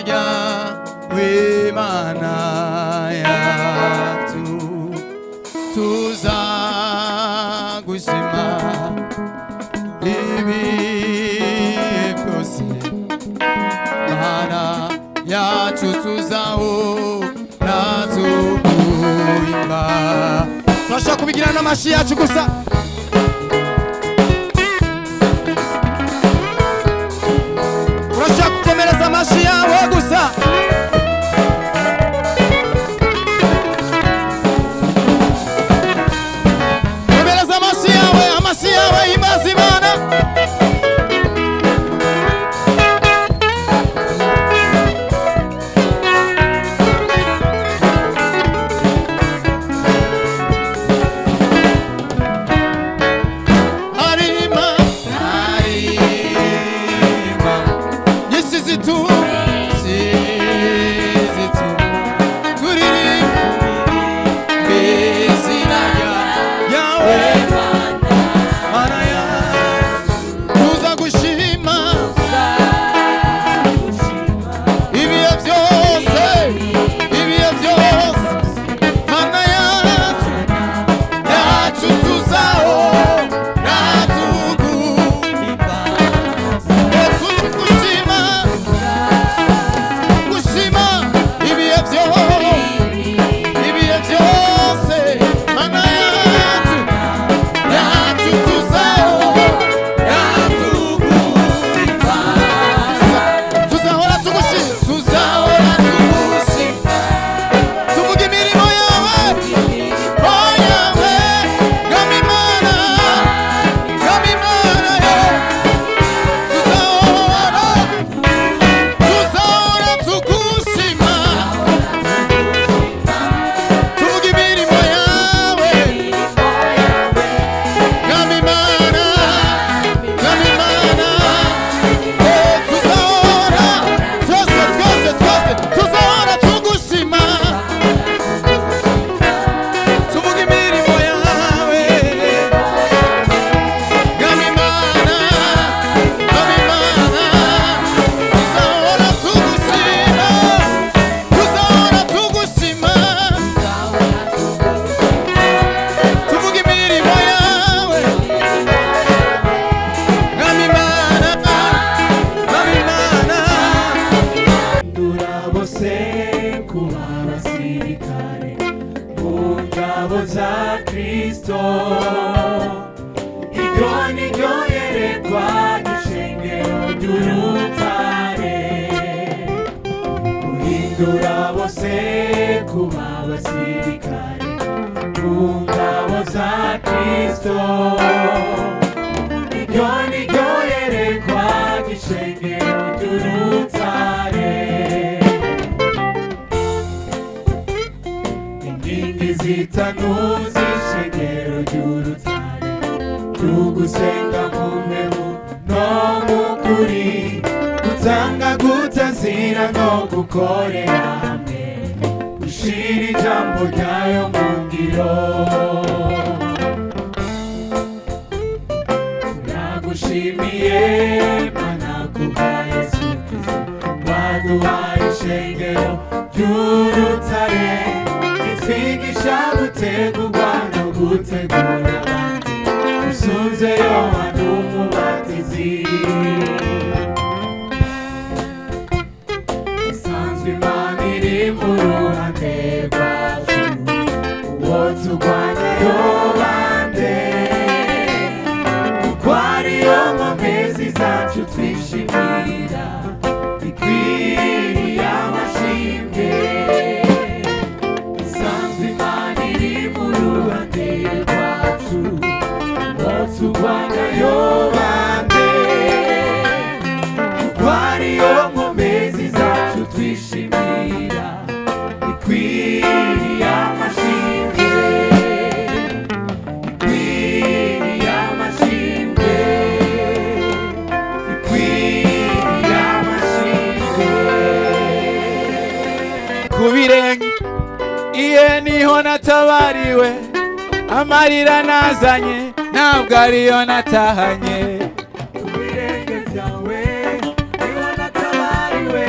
ryawe Mana yacu, tuzagushima ibihe byose, Mana yacu, tuzahora tuguhimba. Turashobora kubigira n'amashi yacu gusa. Urashobora gukomereza amashi yawe gusa. Komereza amashi yawe, amashi yawe, himbaza Imana. Harima, harima nyinshi zitu turirimba izina ryawe Mana yacu, tuza gushima ibihe byose, ibihe byose, Mana yacu yacu, tuzahora tuguhimba. Tugushima, gushima ibihe byose, ibihe byose, Mana yacu yacu, tuzahora tuguhimba. Tuzahora tugushima, tuzahora tugushima, tuvuga imirimo yawe. Oh Yawe, Mwami Imana, Mwami Imana yawe. Tuzahora, tuzahora tugushima, tuvuga imirimo yawe, Mwami Imana, Mwami Imana. Eh, tuzahora twese, twese, twese tuzahora tugushima, tuvuga imirimo yawe, Mwami Imana, Mwami Imana. Tuzahora tugushima, tuzahora tugushima, tuvuga imirimo yawe, Mwami Imana, Mwami Imana. Hindura bose kuba abasirikare mu ngabo za Kristo. Iryo ni ryo yerekwa ry'ishengero ry'urutare. Guhindura bose kuba abasirikare mu ngabo za Kristo. Iryo ni ryo yerekwa ry'ishengero ry'urutare. Inkingi zitanu z'ishengero ry'urutare, tugusenga mu mpemu no mu kuri, gutanga gutazira no gukorera hamwe, gushira ijambo ryayo mu ngiro. Turagushimiye Mana kubwa Yesu Kristo waduhaye ishengero ry'urutare, ritwigisha gutegurwa no gutegura abandi, usunze Yohana Umubatizi. Isanzwe Imana iri mu ruhande rwacu, uwo turwanya yobande? Kuko ariyo nkomezi zacu twishimira, ikwiriye amashimwe. Isanzwe Imana iri mu ruhande rwacu, uwo turwanya yobande? Kuko ariyo nkomezi zacu twishimira, ikwiriye amashimwe, ikwiriye amashimwe, ikwiriye amashimwe. Ku birenge iye niho natabariwe, amarira nazanye ntabwo ariyo natahanye. Ku birenge byawe niho natabariwe.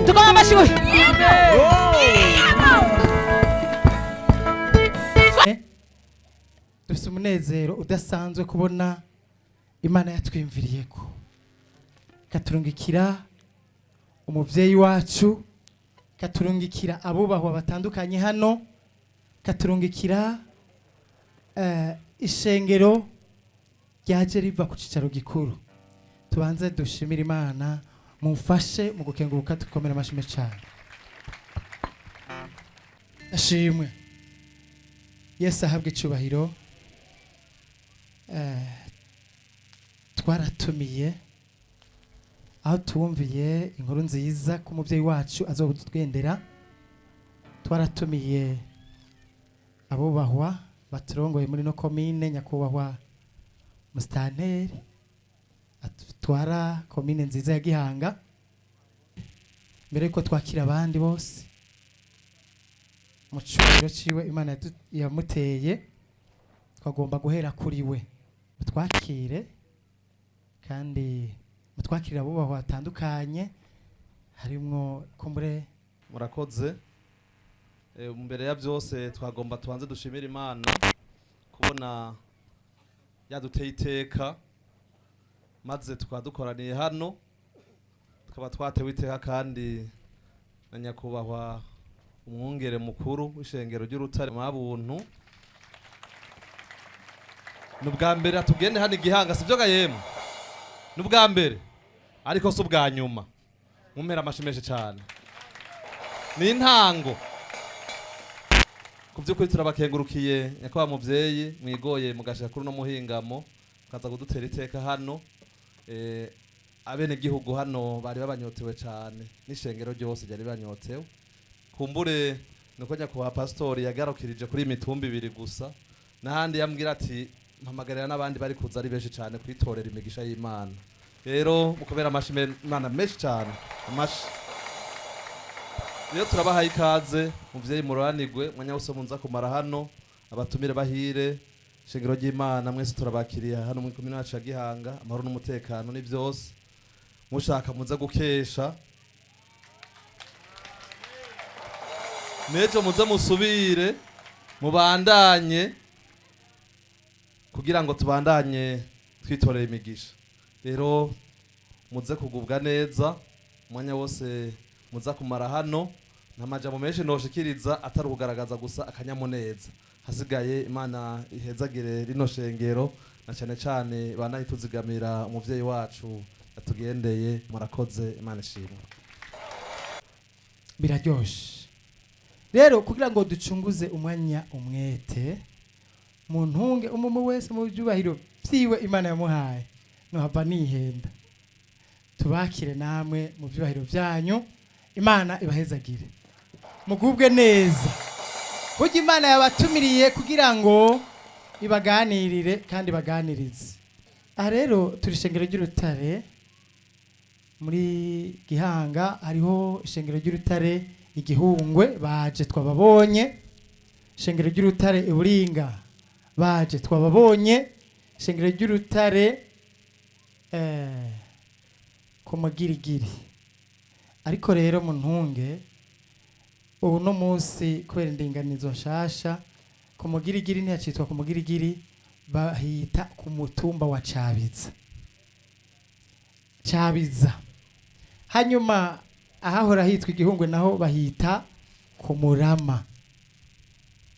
Tukoma amashyi. Dufite umunezero udasanzwe kubona Imana yatwimviriye ko katurungikira umuvyeyi wacu, katurungikira abubahwa batandukanye hano, katurungikira ishengero ryaje riva ku cicaro gikuru. Tubanze dushimire Imana, mumfashe mu gukenguruka, dukomera amashimwe cyane. Ashimwe Yesu, ahabwe icubahiro. Twaratumiye aho tuwumviye inkuru nziza ko umubyeyi wacu azobutwendera. Twaratumiye abubahwa baturongoye muri no komine, nyakubahwa musitanteri atwara komine nziza ya Gihanga. Mbere yuko twakira abandi bose mu cyubahiro ciwe Imana yamuteye, twagomba guhera kuri we. Mutwakire kandi mutwakire abubahwa batandukanye harimwo kumbure. Murakoze. Mbere ya byose twagomba tubanze dushimire Imana kubona yaduteye iteka, maze tukaba dukoraniye hano, tukaba twatewe iteka kandi na nyakubahwa umwungere mukuru w'ishengero ry'Urutare Mabuntu. Ni ubwa mbere atugende hano igihanga, sibyo ga yemwe? Ni ubwa mbere ariko si ubwa nyuma. Mumpera amashi menshi cyane, ni intango. Ku by'ukuri turabakengurukiye, nyakubahwa muvyeyi, mwigoye mugashika kuri uno muhingamo mukaza kudutera iteka hano. Abenegihugu hano bari babanyotewe cyane, n'ishengero ryose ryari banyotewe. Kumbure nuko nyakubahwa pasitori yagarukirije kuri iyi mitumba ibiri gusa, n'ahandi yambwira ati mpamagarira n'abandi bari kuza ari benshi cyane kwitorera imigisha y'Imana. Rero mukomere amashi Imana menshi cyane, amashi. Rero turabahaye ikaze, muvyeyi, muroranirwe mwanya wose munza kumara hano. Abatumire bahire, shingiro ry'Imana mwese turabakiriye hano muri komine yacu ya Gihanga. Amahoro n'umutekano ni byose. Mushaka muze gukesha n'ejo, muze musubire mubandanye kugira ngo tubandanye twitorera imigisha. Rero muze kugubwa neza umwanya wose muza kumara hano. Nta majambo menshi noshikiriza atari ukugaragaza gusa akanyamuneza. Hasigaye Imana ihezagire rino shengero, na cyane cyane banayituzigamira umuvyeyi wacu yatugendeye. Murakoze, Imana ishimwe. Biraryoshe rero kugira ngo ducunguze umwanya umwete mu ntunge, umwe wese mu byubahiro byiwe Imana yamuhaye, nohava nihenda. Tubakire namwe mu byubahiro byanyu, Imana ibahezagire, mugubwe neza. Burya Imana yabatumiriye kugira ngo ibaganirire kandi ibaganirize. Aha rero turi ishengero ry'Urutare muri Gihanga. Hariho ishengero ry'Urutare Igihungwe, baje twababonye. Ishengero ry'Urutare Iburinga, baje twababonye. Ishengero ry'Urutare ku Mugirigiri. Ariko rero mu ntunge, ubu no munsi kubera indinganizo nshasha, ku Mugirigiri ntiyacitwa ku Mugirigiri, bahita ku mutumba wa Cabiza, Cabiza. Hanyuma ahahora hitwa Igihungwe naho bahita ku Murama.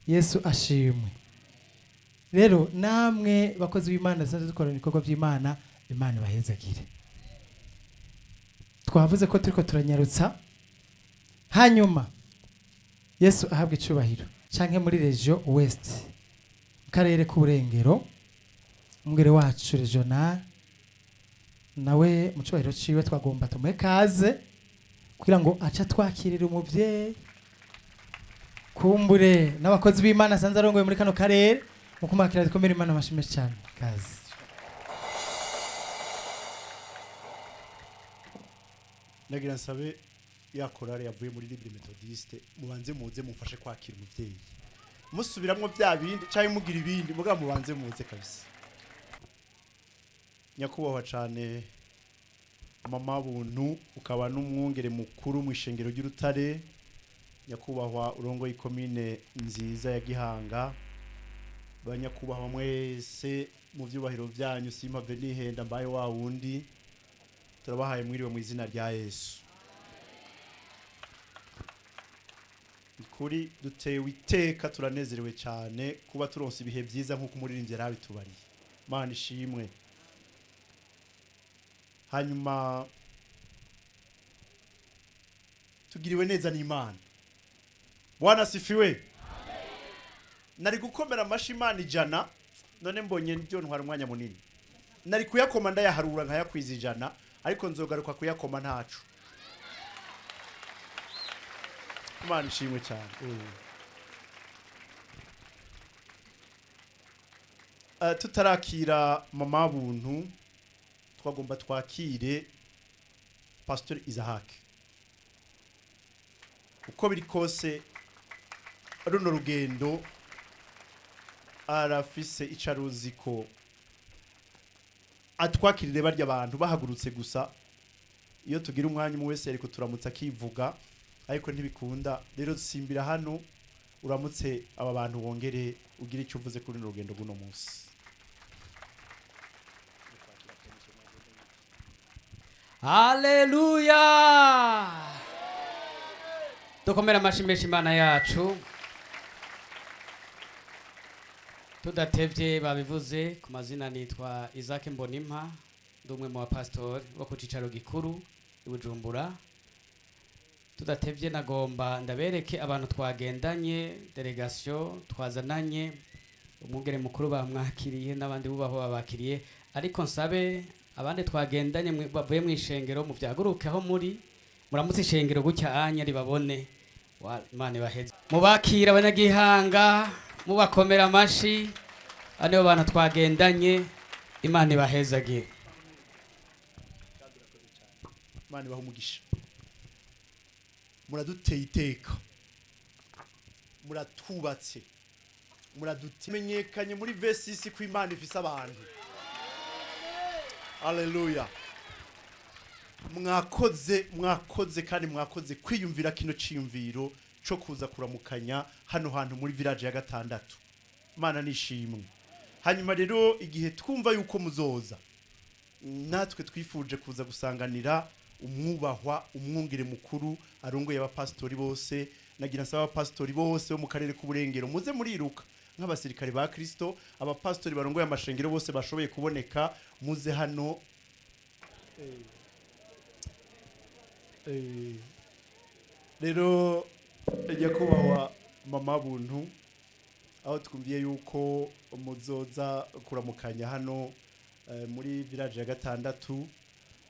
Yesu ashimwe. Rero namwe bakozi b'Imana dusanzwe dukorana ibikorwa by'Imana, Imana ibahezagire. Twavuze ko turiko turanyarutsa. Hanyuma Yesu ahabwa icubahiro. Canke muri region west, mu karere k'uburengero, umwungere wacu regional nawe mu cubahiro ciwe twagomba tumuhe kaze kugira ngo aca twakirira umuvyeyi, kumbure n'abakozi b'Imana asanze arongoye muri kano karere. Mu kumakira dukomere Imana amashimwe cyane. Kaze. Nagira nsabe ya korale yavuye muri Libre Methodiste, mubanze muze mumfashe kwakira umuvyeyi, musubiramwo bya bindi cyangwa mugira ibindi, muga mubanze muze kabisa. Nyakubahwa cane Mama Buntu, ukaba n'umwungere mukuru mu ishengero ry'Urutare, nyakubahwa urongoye ikomine nziza ya Gihanga, banyakubahwa mwese mu vyubahiro vyanyu, simpave nihenda mbaye wa wundi, turabahaye mwiriwe mu izina rya Yesu. Kuri dutewe iteka, turanezerewe cyane kuba turonse ibihe byiza nk'uko umuririmbyi yarabitubariye. Mana ishimwe. Hanyuma tugiriwe neza n'Imana. Bwana sifiwe. Nari gukomera amashi Imana 100, none mbonye byo ntwara umwanya munini. Nari kuyakoma ndayaharura nkayakwiza 100, ariko nzogaruka kuyakoma ntacu. Imana ishimwe cyane. Tutarakira Mama Buntu, twagomba twakire Pastor Isaac. Uko biri kose runo rugendo arafise icaruziko atwakirire barya abantu bahagurutse gusa. Iyo tugira umwanya umwe wese ariko turamutse akivuga, ariko ntibikunda. Rero simbira hano uramutse aba bantu, wongere ugira icyo uvuze kuri runo rugendo guno munsi. Haleluya! Dukomere amashyi menshi Imana yacu. Tudatevye, babivuze ku mazina, nitwa Isaac Mbonimpa, ndi umwe mu bapasitori bo ku cicaro gikuru i Bujumbura. Tudatevye, nagomba ndabereke abantu twagendanye, délégation twazananye. Umwungere mukuru bamwakiriye n'abandi bubaho babakiriye, ariko nsabe abandi twagendanye bavuye mu ishengero muvyaguruke aho muri, muramutse ishengero gutya anya ribabone. Imana ibaheze. Mubakira abanyagihanga, mubakomera amashi. Abo bantu twagendanye, Imana ibahezagiye. Imana ibahe umugisha. Muraduteye iteka, muratubatse, muradumenyekanye muri V6 ko Imana ifise abantu. Haleluya. Mwakoze, mwakoze kandi mwakoze kwiyumvira kino ciyumviro co kuza kuramukanya hano hantu muri village ya gatandatu. Imana nishimwe. Hanyuma rero igihe twumva yuko muzoza, natwe twifuje kuza gusanganira umwubahwa umwungere mukuru arongoye abapasitori bose. Nagira nsaba abapasitori bose bo mu karere k'uburengero muze muriruka nk'abasirikare ba Kristo. Abapasitori barongoye amashengero bose bashoboye kuboneka, muze hano. Rero nyakubahwa Mama Buntu, aho twumviye yuko muzoza kuramukanya hano muri village ya gatandatu,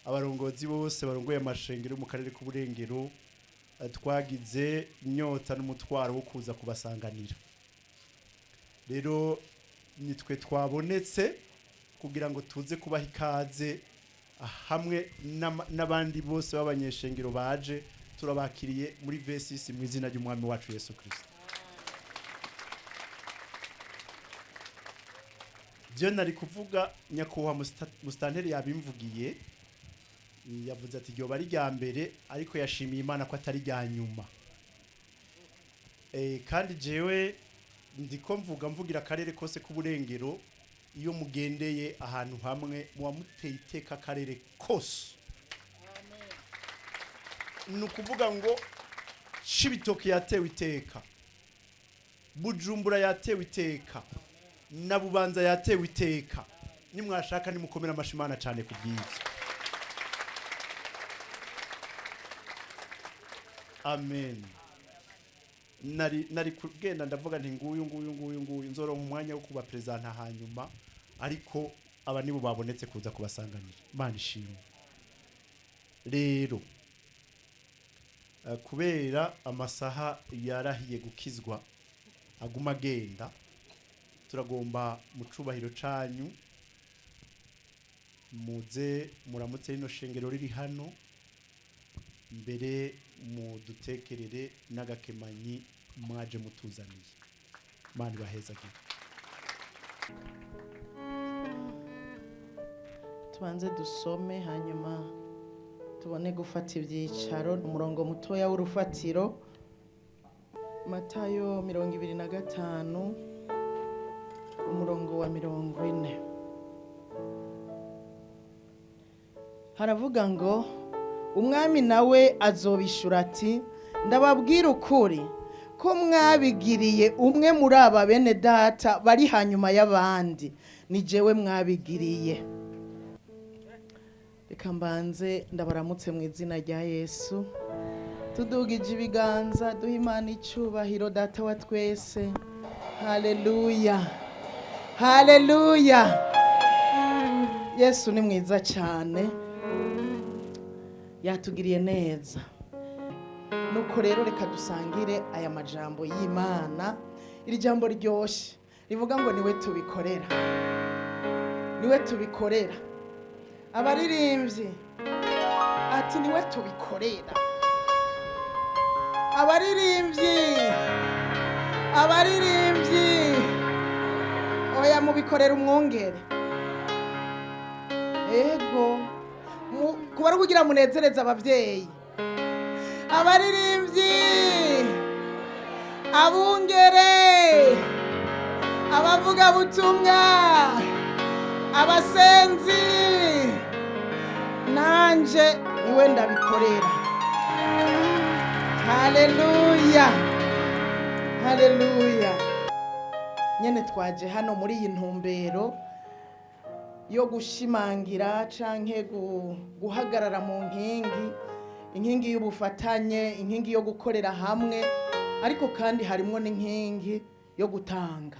abarongozi bose barongoye amashengero mu karere k'uburengero, twagize inyota n'umutwaro wo kuza kubasanganira. Rero nitwe twabonetse kugira ngo tuze kubaha ikaze hamwe n'abandi bose b'abanyeshengero baje. Turabakiriye muri V6 mu izina ry'umwami wacu Yesu Kristo. Byo nari kuvuga, nyakubahwa musitanteri yabimvugiye. Yavuze ati ryoba ari rya mbere, ariko yashimiye Imana ko atari rya nyuma. Kandi jewe ndiko mvuga mvugira akarere kose k'uburengero. Iyo mugendeye ahantu hamwe muba muteye iteka akarere kose. Ni ukuvuga ngo Cibitoke yatewe iteka, Bujumbura yatewe iteka, na Bubanza yatewe iteka. Nimwashaka nimukomera amashimana cyane ku bw'ibyo. Amen. Nari kugenda ndavuga nti nguyu, nguyu, nguyu, nguyu, nzoronka umwanya wo kuba perezida hanyuma, ariko aba nibo babonetse kuza kubasanganira. Imana ishimwe. Rero kubera amasaha yarahiye gukizwa aguma agenda, turagomba mu cubahiro canyu muze muramutse rino shengero riri hano, mbere mudutekerere n'agakemanyi mwaje mutuzaniye. Imana ibahezagire. Tubanze dusome, hanyuma Tubone gufata ibyicaro, umurongo mutoya w'urufatiro. Matayo 25, umurongo wa 40, haravuga ngo: "Umwami nawe azobishura ati: Ndababwira ukuri ko mwabigiriye umwe muri aba bene data bari hanyuma y'abandi, ni jewe mwabigiriye." Reka mbanze ndabaramutse mu izina rya Yesu, tudugije ibiganza, duha Imana icyubahiro, Data wa twese. Haleluya, haleluya! Yesu ni mwiza cyane, yatugiriye neza. Nuko rero reka dusangire aya majambo y'Imana, iri jambo ryoshye rivuga ngo: "Niwe tubikorera, niwe tubikorera." Abaririmbyi ati: "Niwe tubikorera." Abaririmbyi, abaririmbyi, oya, mubikorera umwungere. Ego, kuba ari ukugira munezereze ababyeyi. Abaririmbyi, abungere, abavugabutumwa, abasenzi, nanje niwe ndabikorera. Haleluya, haleluya! Nyene twaje hano muri iyi ntumbero yo gushimangira canke guhagarara mu nkingi, inkingi y'ubufatanye, inkingi yo gukorera hamwe, ariko kandi harimwo n'inkingi yo gutanga,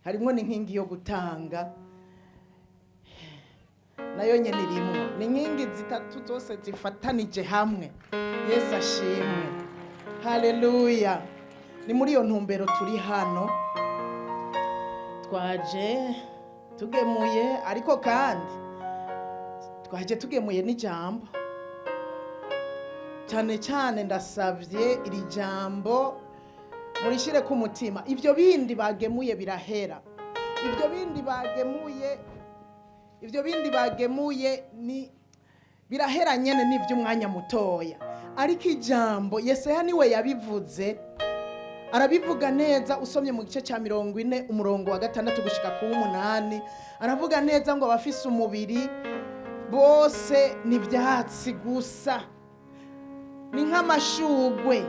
harimwo n'inkingi yo gutanga nayo nyene irimwo. Ni inkingi zitatu zose zifatanije hamwe. Yesu ashimwe, haleluya! Ni muri iyo ntumbero turi hano, twaje tugemuye, ariko kandi twaje tugemuye n'ijambo. Cyane cyane ndasabye iri jambo murishyire ku mutima. Ibyo bindi bagemuye birahera, ibyo bindi bagemuye, ibyo bindi bagemuye ni birahera nyene, ni iby'umwanya mutoya. Ariko ijambo, Yesaya niwe yabivuze, arabivuga neza. Usomye mu gice cya 40, umurongo wa 6 gushika ku w'8, aravuga neza ngo abafise umubiri bose ni ibyatsi gusa, ni nk'amashugwe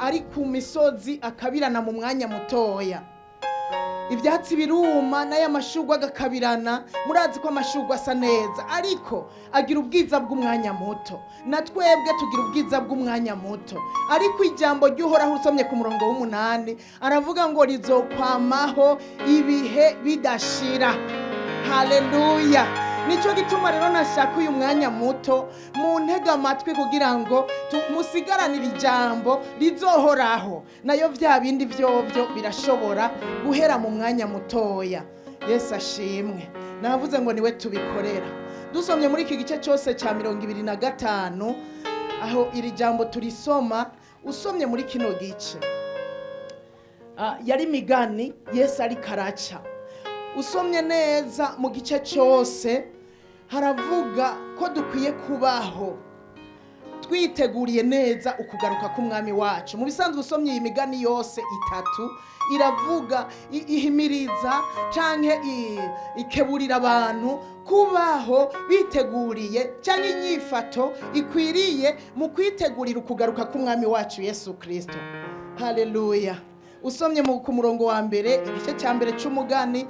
ari ku misozi akabirana mu mwanya mutoya. Ibyatsi biruma n'aya mashugwe agakabirana. Murazi ko amashugwe asa neza, ariko agira ubwiza bw'umwanya muto. Na twebwe tugira ubwiza bw'umwanya muto, ariko ijambo ry'Uhoraho, usomye ku murongo w'8, aravuga ngo rizokwamaho ibihe bidashira. Haleluya! Nicyo gituma rero nashaka uyu mwanya muto mu ntega amatwi kugira ngo musigaranire ijambo rizohoraho, nayo bya bindi byobyo birashobora guhera mu mwanya mutoya. Yesu ashimwe! Navuze ngo niwe tubikorera. Dusomye muri iki gice cyose cya 25, aho iri jambo turisoma, usomye muri kino gice, yari imigani Yesu ariko araca. Usomye neza mu gice cyose, haravuga ko dukwiye kubaho twiteguriye neza ukugaruka k'Umwami wacu. Mu bisanzwe, usomye iyi migani yose itatu, iravuga, ihimiriza canke ikeburira abantu kubaho biteguriye, canke inyifato ikwiriye mu kwitegurira ukugaruka k'Umwami wacu Yesu Kristo. Haleluya! Usomye ku murongo wa mbere, igice cya mbere c'umugani,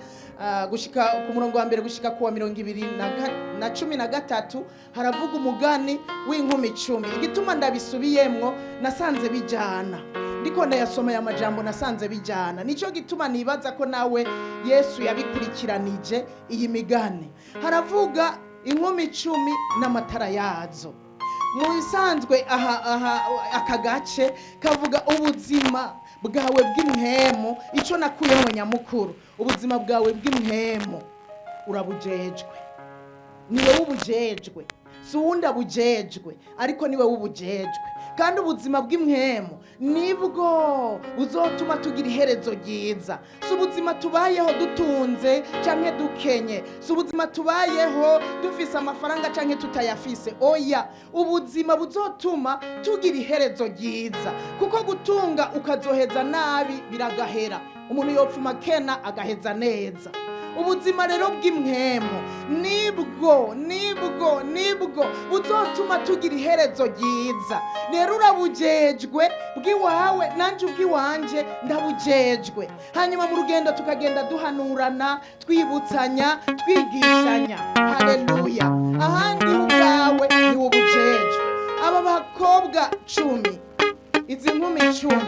gushika ku murongo wa mbere gushika ku wa mirongo ibiri na 13, haravuga umugani w'inkumi 10. Igituma ndabisubiyemwo, nasanze bijana. Ndiko ndayasoma aya majambo, nasanze bijana. Nico gituma nibaza ko nawe Yesu yabikurikiranije iyi migani. Haravuga inkumi 10 n'amatara yazo. Mu bisanzwe aha aka gace kavuga ubuzima bwawe bw'impwemu. Icyo nakuyemo nyamukuru, ubuzima bwawe bw'impwemu urabujejwe, ni wowe ubujejwe, si uwundi abujejwe, ariko ni wowe ubujejwe. Kandi ubuzima bw'impwemu nibwo buzotuma tugira iherezo ryiza. Si ubuzima tubayeho dutunze canke dukenye, si ubuzima tubayeho dufise amafaranga canke tutayafise. Oya, ubuzima buzotuma tugira iherezo ryiza, kuko gutunga ukazoheza nabi biragahera. Umuntu yopfuma kena agaheza neza. Ubuzima rero bw'impwemu nibwo buzotuma tugira iherezo ryiza. Rero urabujejwe bw'iwawe, nanjye ubw'iwanje ndabujejwe. Hanyuma mu rugendo tukagenda duhanurana, twibutsanya, twigishanya. Haleluya! Ahandi ubwawe ni ubujejwe. Aba bakobwa 10, izi nkumi 10,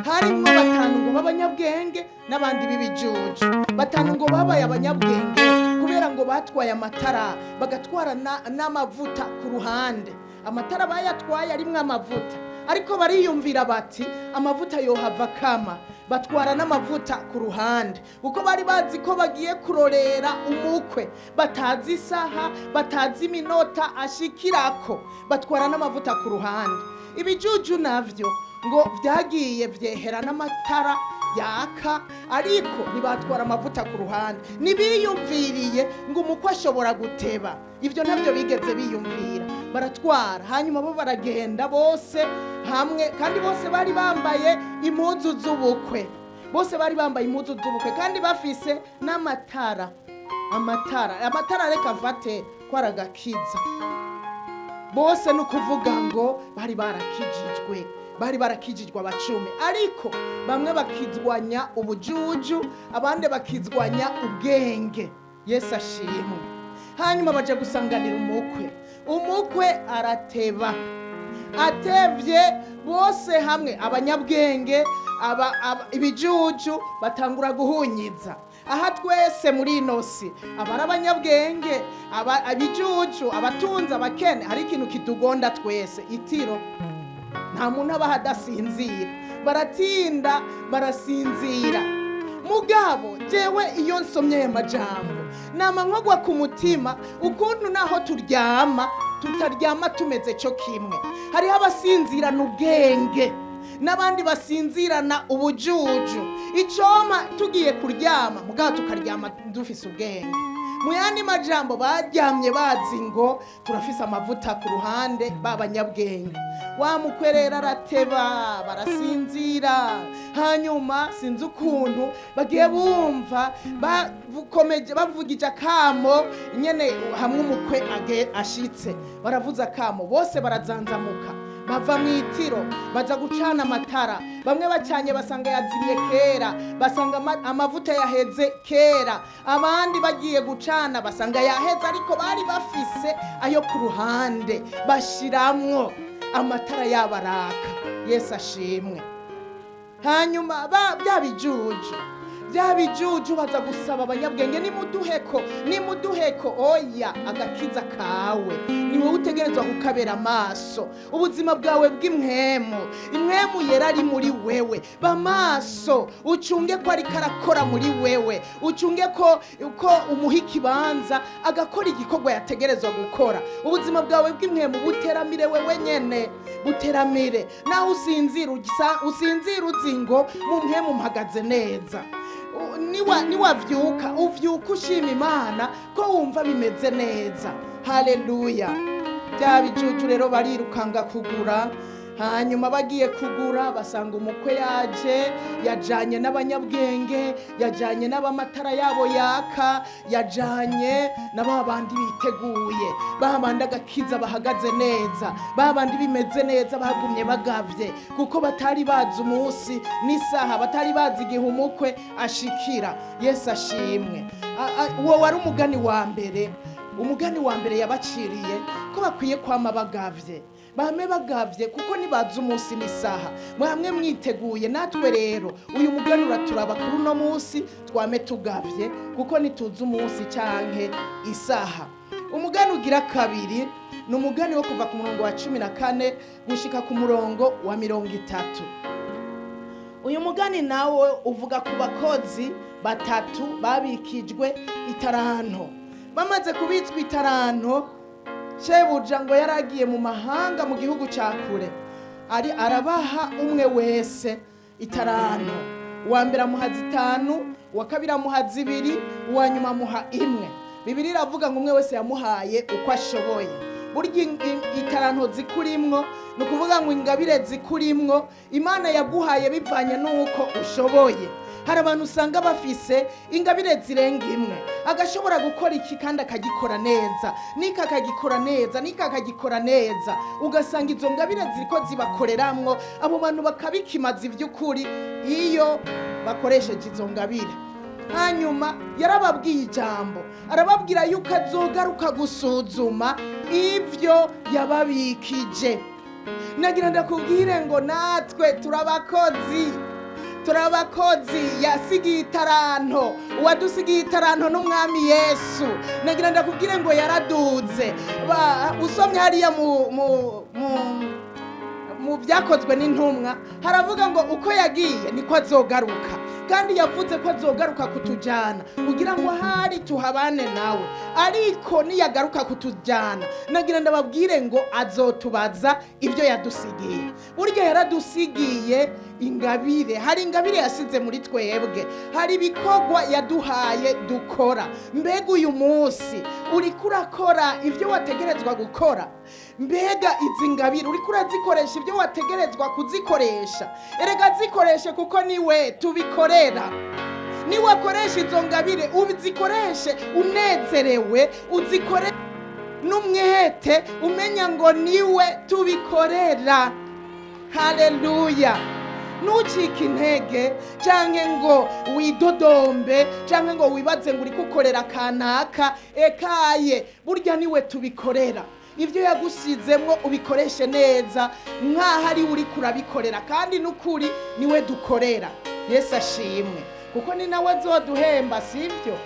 harimwo 5 ngo b'abanyabwenge n'abandi b'ibijuju. 5 ngo babaye abanyabwenge kubera ngo batwaye amatara, bagatwara n'amavuta ku ruhande. Amatara bayatwaye arimwo amavuta, ariko bariyumvira bati amavuta yohava kama, batwara n'amavuta ku ruhande, kuko bari bazi ko bagiye kurorera umukwe, batazi isaha, batazi iminota ashikirako, batwara n'amavuta ku ruhande. Ibijuju navyo ngo vyagiye vyehera n'amatara yaka, ariko ntibatwara amavuta ku ruhande. Ntibiyumviriye ngo umukwe ashobora guteba, ibyo ntabyo bigeze biyumvira, baratwara. Hanyuma bo baragenda bose hamwe, kandi bose bari bambaye impuzu z'ubukwe, bose bari bambaye impuzu z'ubukwe kandi bafise n'amatara. Amatara reka mfate ko aragakiza bose, ni ukuvuga ngo bari barakijijwe, bari barakijijwe abacumi, ariko bamwe bakizwanya ubujuju, abandi bakizwanya ubwenge. Yesu ashimwe. Hanyuma baje gusanganira umukwe, umukwe arateba. Atevye bose hamwe, abanyabwenge, ibijuju batangura guhunyiza. Aha twese muri ino si, abari abanyabwenge, ibijuju, abatunzi, abakene, hari ikintu kitugonda twese, itiro. Nta muntu abaha adasinzira, baratinda barasinzira. Mugabo jewe iyo nsomye aya majambo nama nkogwa ku mutima, ukuntu naho turyama tutaryama tumeze cyo kimwe. Hariho abasinzirana ubwenge n'abandi basinzirana ubujuju. Icoma tugiye kuryama, mugabo tukaryama dufise ubwenge. Mu yandi majambo, baryamye bazi ngo turafise amavuta ku ruhande, b'abanyabwenge. Wa mukwe rero arateba, barasinzira. Hanyuma sinzi ukuntu bagiye bumva bakomeje bavugije akamo nyene hamwe umukwe ashitse, baravuza akamo, bose barazanzamuka, bava mu itiro, baza gucana amatara. Bamwe bacanye basanga yazimye kera, basanga amavuta yaheze kera. Abandi bagiye gucana basanga yaheze, ariko bari bafise ayo ku ruhande, bashiramwo amatara yabo araka. Yesu ashimwe. Hanyuma bya bijuju baza gusaba abanyabwenge, nimuduheko, nimuduheko. Oya, agakiza kawe ni wowe utegerezwa kukabera amaso. Ubuzima bwawe bw'impwemu, impwemu yera ari muri wewe, ba maso, ucunge ko ariko arakora muri wewe, ucunge ko umuha ikibanza agakora igikorwa yategerezwa gukora. Ubuzima bwawe bw'impwemu buteramire wewe nyene, buteramire. Naho usinzira usinzira uzi ngo mu mpwemu mpagaze neza. Niwavyuka uvyuka ushima Imana ko wumva bimeze neza. Haleluya. Bya bijuju rero barirukanga kugura. Hanyuma bagiye kugura basanga umukwe yaje, yajanye n'abanyabwenge, yajanye n'abamatara yabo yaka, yajanye na ba bandi biteguye, ba bandi agakiza bahagaze neza, ba bandi bimeze neza, bagumye bagavye, kuko batari bazi umunsi n'isaha, batari bazi igihe umukwe ashikira. Yesu ashimwe. Uwo wari umugani wa mbere. Umugani wa mbere yabaciriye ko bakwiye kwama bagavye, bame bagavye, kuko nibaza umunsi n'isaha. Mwamwe mwiteguye. Natwe rero uyu mugani uraturaba kuri uno munsi, twame tugavye kuko nituzi umunsi canke isaha. Umugani ugira kabiri ni umugani wo kuva ku murongo wa 14 gushika ku murongo wa 30. Uyu mugani nawe uvuga ku bakozi 3 babikijwe itaranto. Bamaze kubitswa itaranto, shebuja ngo yaragiye mu mahanga mu gihugu ca kure. Ari arabaha umwe wese itaranto. Uwa mbere amuha 5, uwa kabiri amuha 2, uwa nyuma amuha 1. Bibiliya iravuga ngo umwe wese yamuhaye uko ashoboye. Burya itaranto zikurimwo, ni ukuvuga ngo ingabire zikurimwo Imana yaguhaye bivanye n'uko ushoboye. Hari abantu usanga bafise ingabire zirenga imwe, agashobora gukora iki kandi akagikora neza, n'iki akagikora neza, n'iki akagikora neza, ugasanga izo ngabire ziriko zibakoreramwo, abo bantu bakabikimaza ivy'ukuri iyo bakoresheje izo ngabire. Hanyuma yarababwiye ijambo, arababwira yuko azogaruka gusuzuma ivyo yababikije. Nagira ndakubwire ngo natwe turabakozi, turabakozi. Yasigiye itaranto, uwadusigiye itaranto n'umwami Yesu. Nagira ndakubwire ngo yaraduze. Usomye hariya mu byakozwe n'intumwa, haravuga ngo uko yagiye niko azogaruka, kandi yavuze ko azogaruka kutujyana kugira ngo ahari tuhabane nawe. Ariko niyagaruka kutujyana, nagira ndababwire ngo azotubaza ibyo yadusigiye. Burya yaradusigiye ingabire, hari ingabire yasize muri twebwe, hari ibikorwa yaduhaye dukora. Mbega uyu munsi uriko urakora ibyo wategerezwa gukora? Mbega izi ngabire uriko urazikoresha ibyo wategerezwa kuzikoresha? Erega zikoreshe, kuko niwe tubikorera. Niwakoresha izo ngabire, uzikoreshe unezerewe, uzikore n'umwete, umenya ngo niwe tubikorera. Haleluya! Ntucike intege canke ngo widodombe canke ngo wibaze ngo uriko ukorera kanaka. Ekaye, burya niwe tubikorera. Ibyo yagusizemwo ubikoreshe neza nk'aho ari we uriko urabikorera, kandi n'ukuri niwe dukorera. Yesu ashimwe, kuko ni nawe azoduhemba, sibyo?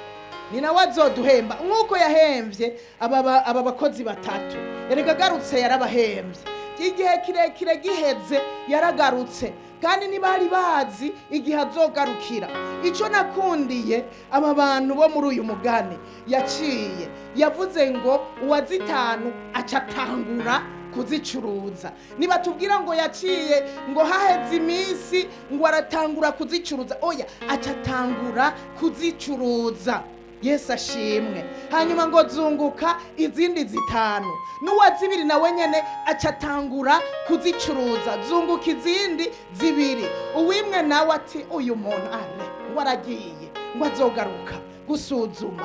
Ni nawe azoduhemba nk'uko yahemvye aba bakozi batatu. Erega agarutse yarabahemvye, igihe kirekire giheze yaragarutse, kandi ntibari bazi igihe azogarukira. Icyo nakundiye aba bantu bo muri uyu mugani yaciye, yavuze ngo uwa 5 aca atangura kuzicuruza. Nibatubwira ngo yaciye ngo haheze iminsi ngo aratangura kuzicuruza, oya, aca atangura kuzicuruza. Yesu ashimwe. Hanyuma ngo zunguka izindi 5, n'uwa 2 nawe nyene aca atangura kuzicuruza, zunguka izindi 2. Uwimwe nawe ati uyu muntu are ngo aragiye ngo azogaruka gusuzuma,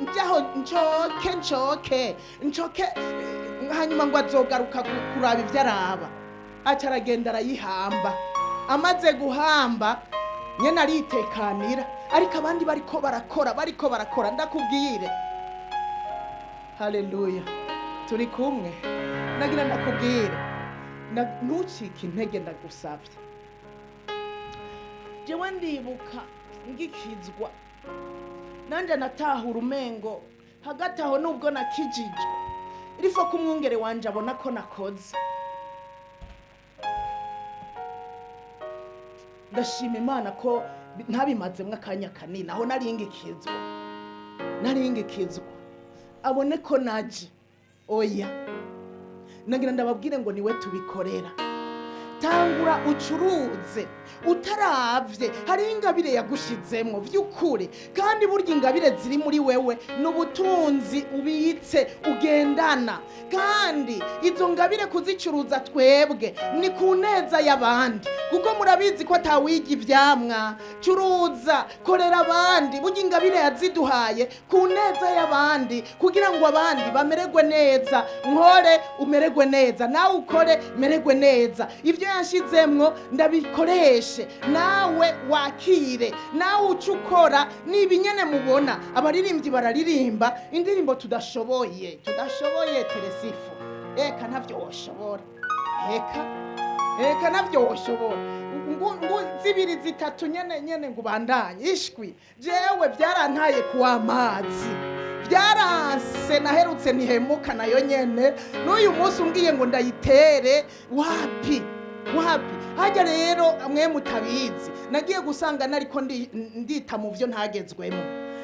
njyaho ncoke ncoke ncoke, hanyuma ngo azogaruka kuraba ibyo araba. Aca aragenda arayihamba. Amaze guhamba nyene aritekanira, ariko abandi bariko barakora, bariko barakora. Ndakubwire, haleluya, turi kumwe. Nagira ndakubwire, ntucike intege, ndagusabye. Jewe ndibuka ngikizwa, nanje natahura umengo hagati aho nubwo nakijijwe, irifo ko umwungere wanje abona ko nakoze. Ndashima Imana ko ntabimazemwo akanya kanini, aho naringikizwa, naringikizwa abone ko naje. Oya, nagira ndababwire ngo niwe tubikorera. Tangura ucuruze utaravye, hari ingabire yagushizemwo vy'ukuri, kandi burya ingabire ziri muri wewe ni ubutunzi ubitse ugendana, kandi izo ngabire kuzicuruza twebwe ni ku neza y'abandi, kuko murabizi ko atawiga ivyamwa. Curuza, korera abandi. Burya ingabire yaziduhaye ku neza y'abandi, kugira ngo abandi bamererwe neza. Nkore umererwe neza, nawe ukore mererwe neza. Ibyo yanshizemwo ndabikoreshe, nawe wakire, nawe uce ukora. Ni ibinyene mubona abaririmbyi bararirimba indirimbo tudashoboye, tudashoboye. Teresifu, eka ntavyo woshobora, eka eka ntavyo woshobora. Ngu 2 3 nyene nyene ngo ubandanye ishwi. Jewe byarantaye kuwa amazi, byaranse, naherutse ntihemuka nayo nyene. N'uyu munsi umbwiye ngo ndayitere, wapi wapi. Hajya rero mwe mutabizi, nagiye gusanga nariko ndita mu vyo ntagezwemo.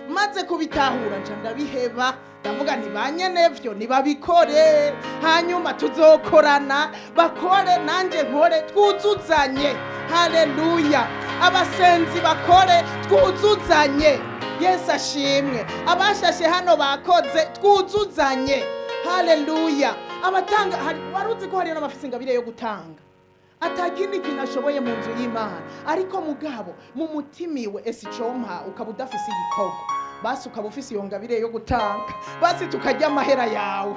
Maze kubitahura, nca ndabiheba, ndavuga nti ba nyenevyo nibabikore, hanyuma tuzokorana. Bakore nanjye nkore, twuzuzanye. Haleluya! Abasenzi bakore, twuzuzanye. Yesu ashimwe. Abashashe hano bakoze, twuzuzanye. Haleluya! Abatanga, wari uzi ko hariyo n'abafise ingabire yo gutanga, atakindi kintu ashoboye mu nzu y'Imana, ariko mugabo mu mutima iwe, ese icompa ukaba udafise igikorwa, basi ukaba ufise iyo ngabire yo gutanga, basi tukarya amahera yawe,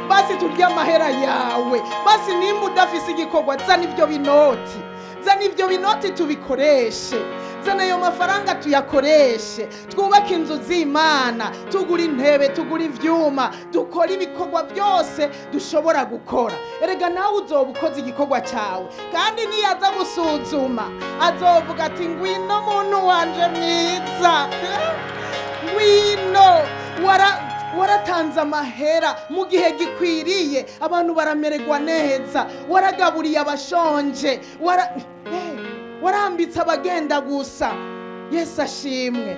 basi turya amahera yawe. Basi nimba udafise igikorwa, zana ibyo binoti, zana ibyo binoti tubikoreshe, zana ayo mafaranga tuyakoreshe, twubake inzu z'Imana, tugura intebe, tugura ivyuma, dukora ibikorwa byose dushobora gukora. Erega nawe uzoba ukoze igikorwa cyawe, kandi niyaza gusuzuma azovuga ati: "Ngwino muntu wanje mwiza, ngwino, waratanze amahera mu gihe gikwiriye, abantu baramererwa neza, waragaburiye abashonje, warambitse abagenda gusa." Yesu ashimwe.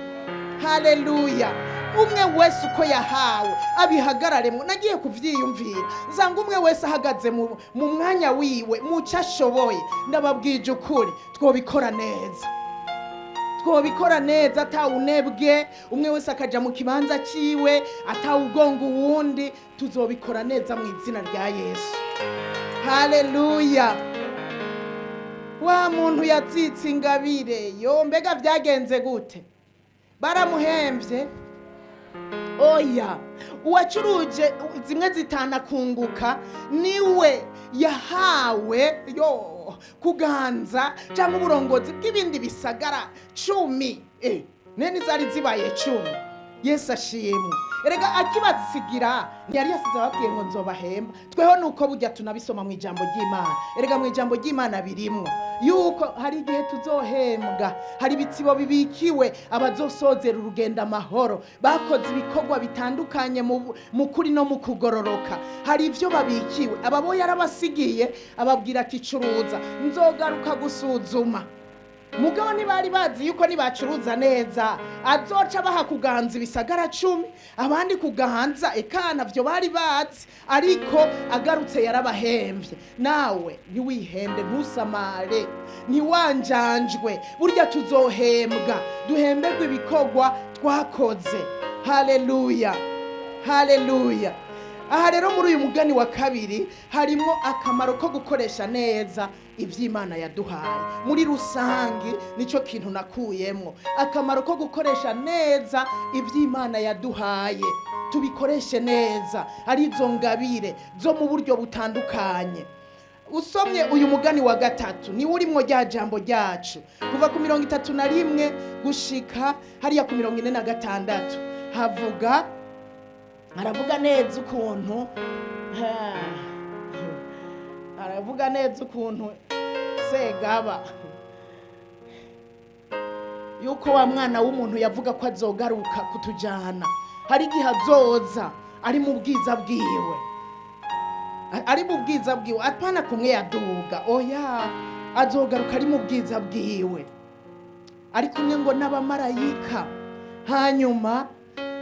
Haleluya! Umwe wese uko yahawe abihagararemo. Nagiye kuvyiyumvira, nsanga umwe wese ahagaze mu mwanya wiwe, mu cyo ashoboye, ndababwije ukuri, twobikora neza, twobikora neza atawunebwe. Umwe wese akaja mu kibanza ciwe, atawugonga uwundi. Tuzobikora neza mu izina rya Yesu. Haleluya! Wa muntu yatsitse ingabire yo, mbega vyagenze gute? Baramuhemvye? Oya. Uwacuruje zimwe zitanakunguka niwe yahawe yo kuganza cyangwa uburongozi bw'ibindi bisagara 10. Nene zari zibaye 10. Yesu ashimwe. Erega akibasigira ntiyari yasize ababwiye ngo nzobahemba. Tweho nuko burya tunabisoma mu ijambo ry'Imana. Erega mu ijambo ry'Imana birimwo yuko hari igihe tuzohembwa, hari ibitsibo bibikiwe abazosozera urugendo amahoro, bakoze ibikorwa bitandukanye mu kuri no mu kugororoka. Hari ibyo babikiwe. Aba bo yarabasigiye, ababwira ati: "Curuza, nzogaruka gusuzuma." Mugabo ntibari bazi yuko nibacuruza neza azoca baha kuganza ibisagara 10, abandi kuganza eka navyo bari bazi. Ariko agarutse yarabahemvye. Nawe ntiwihende, ntusamare, ntiwanjanjwe. Burya tuzohembwa, duhemberwe ibikorwa twakoze. Haleluya, haleluya! Aha rero muri uyu mugani wa kabiri harimo akamaro ko gukoresha neza iby'Imana yaduhaye muri rusange. Nicyo kintu nakuyemo, akamaro ko gukoresha neza iby'Imana yaduhaye. Tubikoreshe neza, ari izo ngabire zo mu buryo butandukanye. Usomye uyu mugani wa gatatu, niwo urimwo rya jambo ryacu, kuva ku 31 gushika hariya ku 46, havuga, aravuga neza ukuntu, aravuga neza ukuntu Segaba yuko wa mwana w'umuntu yavuga ko azogaruka kutujyana, hari igihe azoza ari mu bwiza bwiwe, ari mu bwiza bwiwe, apana kumwe yaduga, oya, azogaruka ari mu bwiza bwiwe, ari kumwe ngo n'abamarayika. Hanyuma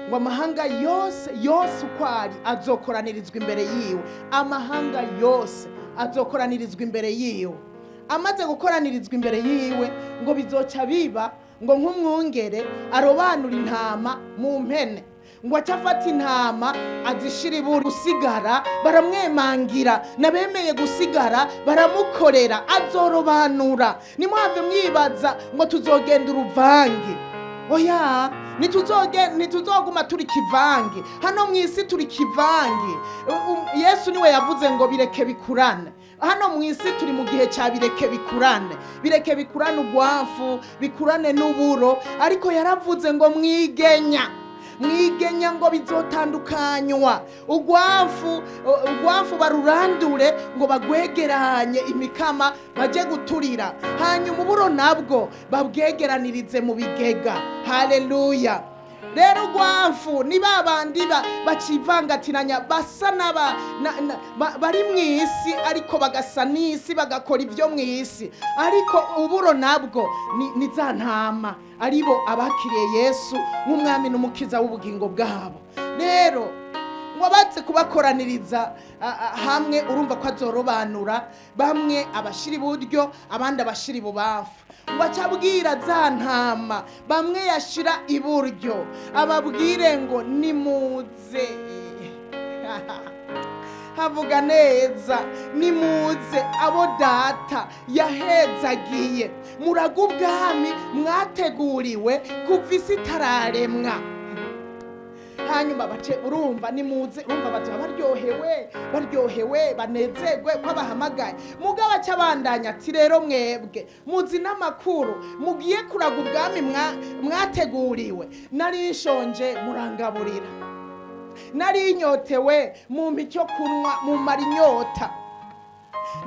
ngo amahanga yose yose uko ari azokoranirizwa imbere yiwe. Amahanga yose azokoranirizwa imbere yiwe. Amaze gukoranirizwa imbere yiwe, ngo bizoca biba ngo nk'umwungere arobanura intama mu mpene, ngo ace afata intama azishira iburu, gusigara baramwemangira, n'abemeye gusigara baramukorera. Azorobanura. Nimuhave mwibaza ngo tuzogenda uruvange. Oya, ntituzoguma turi kivange. Hano mu isi turi kivange. Yesu niwe yavuze ngo bireke bikurane. Hano mu isi turi mu gihe cya bireke bikurane, bireke bikurane ugwafu, bikurane n'uburo. Ariko yaravuze ngo mwigenya, mwigenya ngo bizotandukanywa. Ugwafu barurandure, ngo bagwegeranye imikama baje guturira, hanyuma uburo nabwo babwegeranirize mu bigega. Haleluya! Rero urwamfu ni ba bandi bacivangatiranya, basa n'aba bari mu isi ariko bagasa n'isi, bagakora ibyo mu isi. Ariko uburo nabwo ni za ntama, aribo abakiriye Yesu nk'umwami n'umukiza w'ubugingo bwabo. Rero ngo abatse kubakoraniriza hamwe, urumva ko azorobanura bamwe abashira iburyo, abandi abashira ibubamfu. Ngo acabwira za ntama bamwe yashira iburyo, ababwire ngo nimuze. Havuga neza, nimuze abo Data yahezagiye, muraga ubwami mwateguriwe kuva isi itararemwa. Hanyuma bace, urumva, nimuze, urumva bazoba baryohewe, baryohewe, banezerwe ko abahamagaye. Mugabo aca abandanya ati: rero mwebwe muzi n'amakuru, mugiye kuraga ubwami mwateguriwe. Nari nshonje, murangaburira; nari nyotewe, mumpa icyo kunywa, mumara inyota;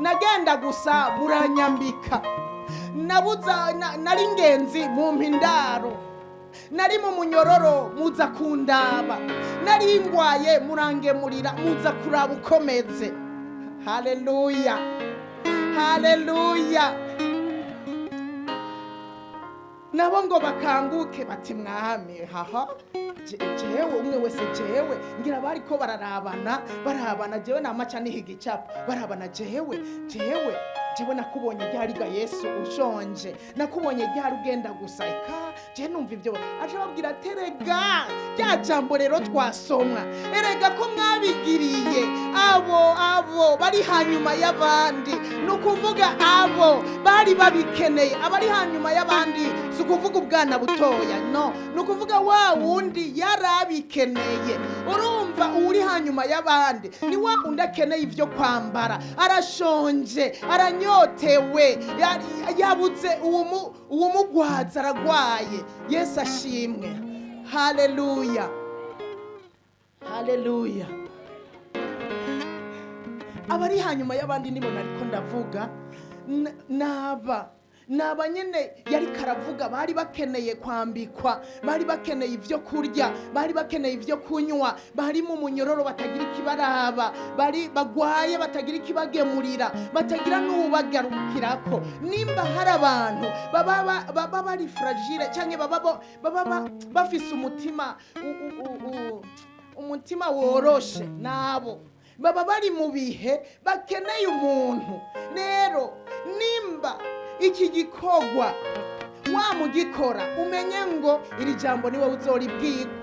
nagenda gusa, muranyambika; nabuza nari ngenzi, mumpa indaro; nari mu munyororo, muza kundaba; nari ngwaye, murangemurira, muza kuraba ukomeze. Haleluya, haleluya! Nabo ngo bakanguke bati: mwami, haha, jewe, umwe wese, jewe ngira bariko bararabana, barabana, jewe namaca nihiga icapa, barabana: jewe, jewe, jewe nakubonye ryariga Yesu ushonje? Nakubonye ryari ugenda gusa? Eka je numva ibyo aje babwira, terega rya jambo rero twasomwa: erega ko mwabigiriye abo bari hanyuma y'abandi. Ni ukuvuga abo bari babikeneye. Abari hanyuma y'abandi si ukuvuga ubwana butoya, no ni ukuvuga wa wundi yarabikeneye. Urumva, uri hanyuma y'abandi ni wa wundi akeneye ibyo kwambara, arashonje, aranyotewe, yabuze uwumugwaza, aragwaye. Yesu ashimwe! Haleluya, haleluya! Abari hanyuma y'abandi nibona, ariko ndavuga naba nyene yari karavuga, bari bakeneye kwambikwa, bari bakeneye ibyo kurya, bari bakeneye ibyo kunywa, bari mu munyororo batagira ikibaraba, bari bagwaye batagira ikibagemurira, batagira n'ubagarukirako. Nimba hari abantu baba bari fragile cyangwa baba bafise umutima umutima woroshe, nabo baba bari mu bihe bakeneye umuntu. Rero nimba iki gikorwa wamugikora, umenye ngo iri jambo niwe uzoribwirwa,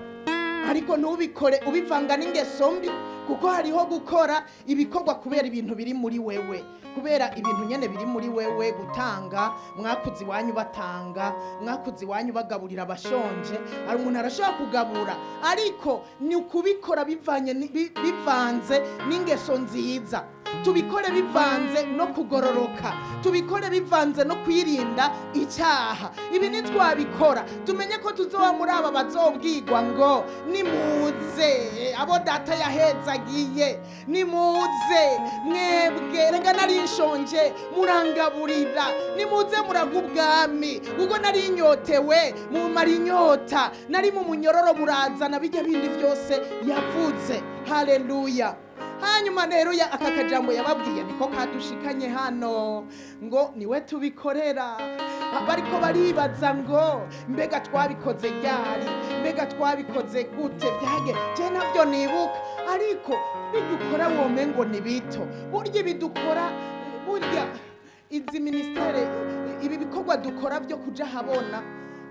ariko ntubikore ubivanga n'ingeso mbi, kuko hariho gukora ibikorwa kubera ibintu biri muri wewe, kubera ibintu nyene biri muri wewe. Gutanga, mwakuze iwanyu batanga, mwakuze iwanyu bagaburira abashonje. Hari umuntu arashobora kugabura, ariko ni ukubikora bivanye bivanze n'ingeso nziza. Tubikore bivanze no kugororoka, tubikore bivanze no kwirinda icyaha. Ibi nitwabikora, tumenye ko tuzoba muri aba bazobwirwa ngo nimuze abo Data yahezagiye, nimuze mwebwe, rega nari nshonje murangaburira, nimuze muraga ubwami, ubwo nari nyotewe mumara inyota, nari mu munyororo murazana bijya bindi byose yavuze. Haleluya! Hanyuma rero aka kajambo yababwiye niko kadushikanye hano, ngo niwe tubikorera. Bariko baribaza ngo mbega twabikoze ryari? Mbega twabikoze gute? Byage je navyo nibuka, ariko bijya ukora wome ngo ni bito. Burya ibidukora, burya izi ministère, ibi bikorwa dukora byo kuja habona,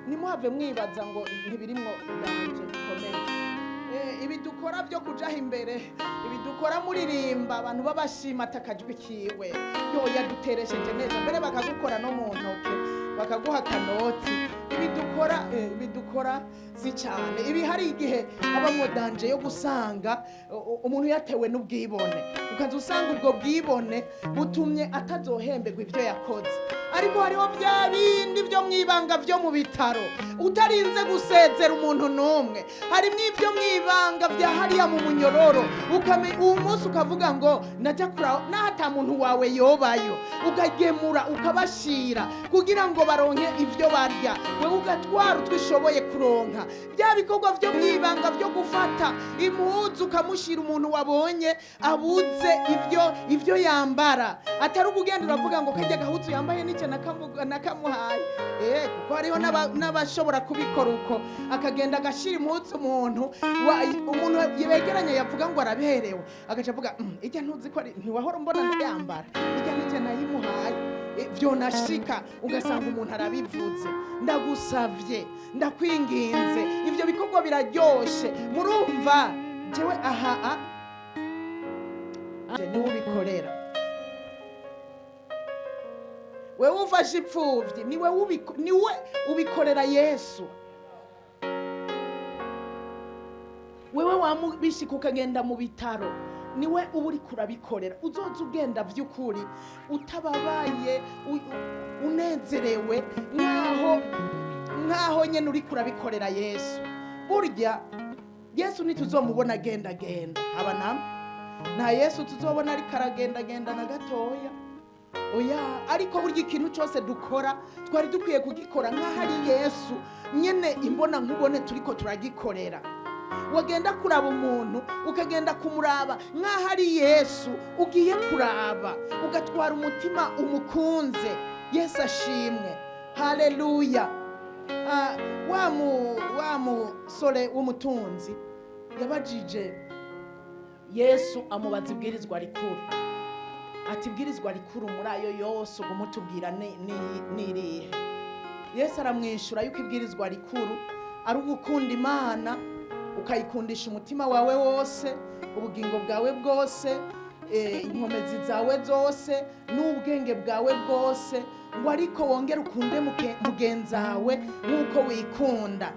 nimuhave mwibaza ngo ntibirimwo danger bikomeye. Ibi dukora byo kujaho imbere, ibi dukora muririmba, abantu babashima atakajwi kiwe yo yaduteresheje neza, mbere bakagukora no mu ntoke, bakaguha akanoti. Ibi dukora, ibi dukora si cyane. Ibi hari igihe habamo danger yo gusanga umuntu yatewe n'ubwibone, ukaza usanga ubwo bwibone butumye atazohemberwa ibyo yakoze. Ariko hariho bya bindi byo mu ibanga byo mu bitaro utarinze gusezera umuntu n'umwe. Harimo ibyo mu ibanga bya hariya mu munyororo, uwo munsi ukavuga ngo najya kura naho ata muntu wawe yobayo, ukagemura ukabashira kugira ngo baronke ibyo barya, wewe ugatwara utwo ushoboye kuronka. Bya bikorwa byo mu ibanga byo gufata impuzu ukamushyira umuntu wabonye abuze ibyo yambara, atari ukugenda uravuga ngo kajya gahuzu yambaye n'icyo nakamuhaye. Kuko hariho n'abashobora kubikora uko, akagenda agashyira impuzu umuntu umuntu yegeranye yavuga ngo araberewe, agaca avuga ijya ntuzi ko ari ntiwahora mbona ndayambara, ijya n'icyo nayimuhaye. Vyonashika ugasanga umuntu arabivuze. Ndagusavye, ndakwinginze, ivyo bikorwa biraryoshe. Murumva jewe aha niwe ubikorera, wewe ufashe imfuvyi, niwe niwe ubikorera Yesu. Wewe wamubishika ukagenda mu bitaro, niwe uba uriko urabikorera. Uzoza ugenda vy'ukuri utababaye, unezerewe nkaho nyene uriko urabikorera Yesu. Burya Yesu ntituzomubona agendagenda, haba namwe nta Yesu tuzobona ariko aragendagenda na gatoya, oya. Ariko burya ikintu cyose dukora twari dukwiye kugikora nk'aho ari Yesu nyene imbona nkubone turiko turagikorera. Wagenda kuraba umuntu ukagenda kumuraba nk'aho ari Yesu ugiye kuraba, ugatwara umutima umukunze. Yesu ashimwe, haleluya. Wa musore w'umutunzi yabajije Yesu, amubaza ibwirizwa rikuru, ati ibwirizwa rikuru muri ayo yose uguma utubwira ni irihe? Yesu aramwishyura yuko ibwirizwa rikuru ari ugukunda Imana, ukayikundisha umutima wawe wose, ubugingo bwawe bwose, inkomezi zawe zose n'ubwenge bwawe bwose, ngo ariko wongere ukunde mugenzawe nk'uko wikunda.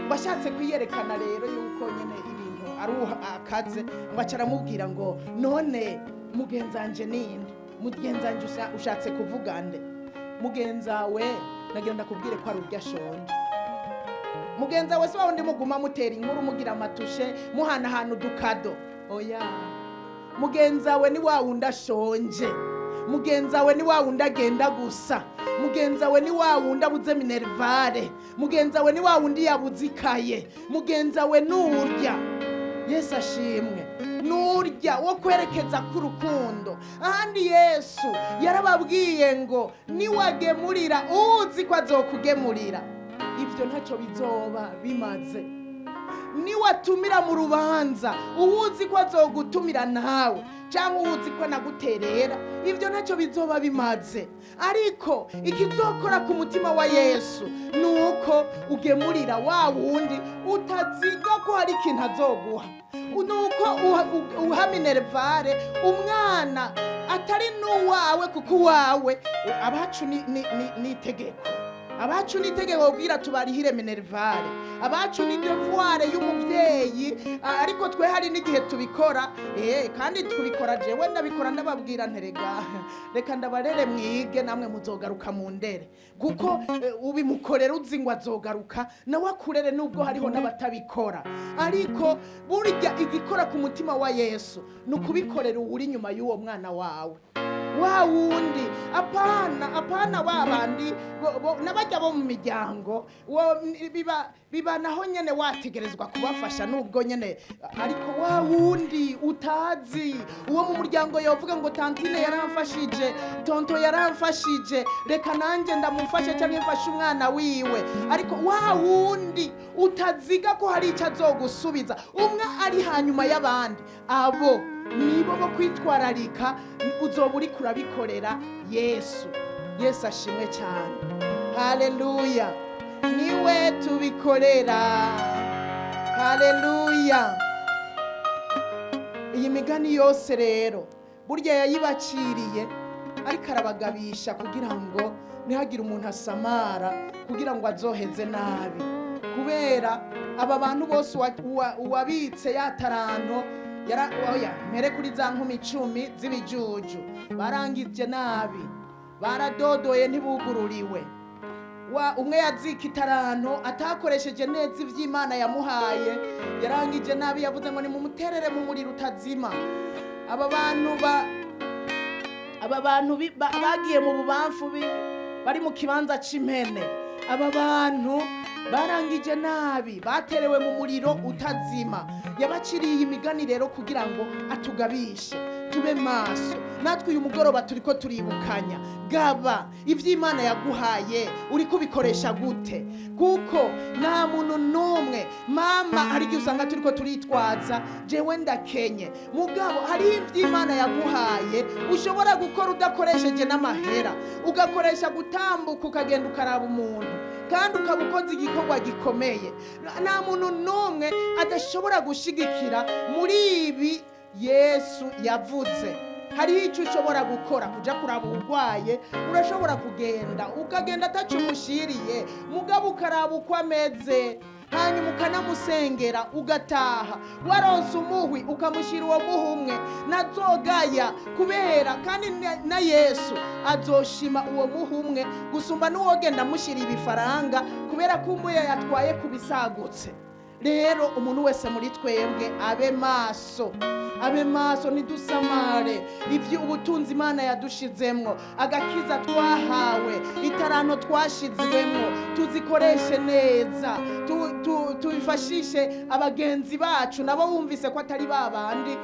Washatse kwiyerekana rero yuko nyine ibintu ari akaze, ngo aca aramubwira ngo none mugenzanje ninde? Mugenzanje ushatse kuvuga nde? Mugenzawe nagira ndakubwire ko ari urya ashonje. Mugenzawe si wa wundi muguma mutera inkuru, mugira amatushe, muhanahana udukado, oya. Mugenzawe ni wa wundi ashonje. Mugenzawe ni wa wundi agenda gusa. Mugenzawe ni wa wundi abuze minerval. Mugenzawe ni wa wundi yabuze ikaye. Mugenzawe nurya. Yesu ashimwe. Nurya wo kwerekeza ku rukundo. Ahandi Yesu yarababwiye ngo niwagemurira uzi ko azokugemurira, ibyo ntacyo bizoba bimaze. Niwatumira mu rubanza uwuzi ko azogutumira nawe, cyangwa uwuzi ko anaguterera, ibyo ntacyo bizoba bimaze. Ariko ikizokora ku mutima wa Yesu ni uko ugemurira wa wundi utaziga ko hari ikintu azoguha, ni uko uha minerval umwana atari n'uwawe, kuko uwawe abacu ni itegeko. Abacu ni itegeko kubwira tubarihire minerval. Abacu ni devoir y'umuvyeyi. Ariko twe hari n'igihe tubikora, kandi tubikora, jewe ndabikora, ndababwira nterega reka ndabarere mwige, namwe muzogaruka mu ndere, kuko ubimukorera uzi ngo azogaruka nawe akurere, nubwo hariho n'abatabikora. Ariko burya igikora ku mutima wa Yesu ni ukubikorera uwuri inyuma y'uwo mwana wawe, wa wundi, apana apana wa bandi n'abajya bo mu miryango biba naho nyene wategerezwa kubafasha nubwo nyene. Ariko wa wundi utazi, uwo mu muryango yovuga ngo tantine yaramfashije, tonton yaramfashije, reka nanjye ndamufashe cyangwa mfashe umwana wiwe. Ariko wa wundi utaziga ko hari icyo azogusubiza, umwe ari hanyuma y'abandi, abo nibo bo kwitwararika, uzoba uriko urabikorera Yesu. Yesu ashimwe cyane, haleluya. Niwe tubikorera, haleluya. Iyi migani yose rero burya yayibaciriye ariko arabagabisha kugira ngo ntihagire umuntu asamara, kugira ngo azoheze nabi. Kubera aba bantu bose uwabitse ya taranto yara, oya, mpere kuri za nkumi 10 z'ibijuju barangije nabi. Baradodoye ntibugururiwe. Wa umwe yazika itaranto atakoresheje neza ivy'Imana yamuhaye, yarangije nabi, yavuze ngo nimumuterere mu muriro utazima. Aba bantu ba aba bantu bagiye mu bubamfu bari mu kibanza c'impene, aba bantu barangije nabi, baterewe mu muriro utazima. Yabaciriye imigani rero kugira ngo atugabishe tube maso. Natwe uyu mugoroba turiko turibukanya: gaba ivy'Imana yaguhaye, uri kubikoresha gute? Kuko nta muntu n'umwe, mama, hari igihe usanga turiko turitwaza jewe ndakenye, mugabo hari ivy'Imana yaguhaye ushobora gukora udakoresheje n'amahera, ugakoresha gutambuka ukagenda ukaraba umuntu, kandi ukaba ukoze igikorwa gikomeye. Nta muntu n'umwe adashobora gushigikira muri ibi Yesu yavuze. Hariho icyo ushobora gukora, kuja kuraba urwaye, urashobora kugenda, ukagenda ataco umushiriye, mugabo ukaraba uko ameze, hanyuma ukanamusengera, ugataha waronse umuhwi, ukamushyira uwo muhwi umwe, ntazogaya kubera kandi na Yesu azoshima uwo muhwi umwe gusumba n'uwogenda amushyira ibifaranga, kubera ko umuya yatwaye ku bisagutse. Rero umuntu wese muri twebwe abe maso, abe maso, ntidusamare. Ibyo ubutunzi Imana yadushizemwo, agakiza twahawe, itaranto twashizwemwo, tuzikoreshe neza, tubifashishe abagenzi bacu nabo bumvise ko atari ba bandi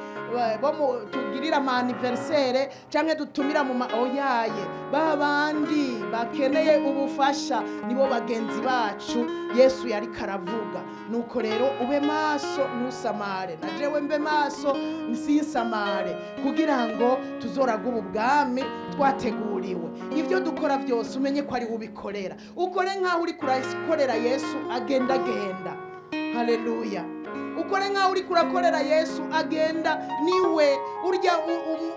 bo tugirira ama anniversaire canke dutumira mu oyaye, ba bandi bakeneye ubufasha nibo bagenzi bacu Yesu yari karavuga. Nuko rero ube maso, ntusamare, na jewe mbe maso nsinsamare, kugira ngo tuzoraga ubu bwami twateguriwe. Ibyo dukora byose umenye ko ari we ubikorera, ukore nk'aho uri kurakorera Yesu agendagenda. Haleluya! Ukore nk'aho uri kurakorera Yesu agenda, niwe urya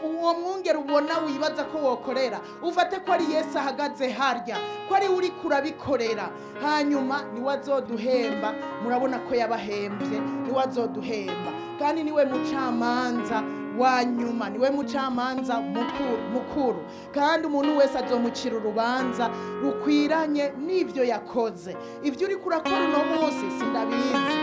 uwo mwungeri ubona wibaza ko wokorera, ufate ko ari Yesu ahagaze harya, ko ari we uri kurabikorera, hanyuma niwe azoduhemba. Murabona ko yabahembye, niwe azoduhemba, kandi niwe mucamanza wa nyuma, niwe mucamanza mukuru, kandi umuntu wese azomucira urubanza rukwiranye n'ivyo yakoze. Ivyo uri kurakora uno munsi sindabizi,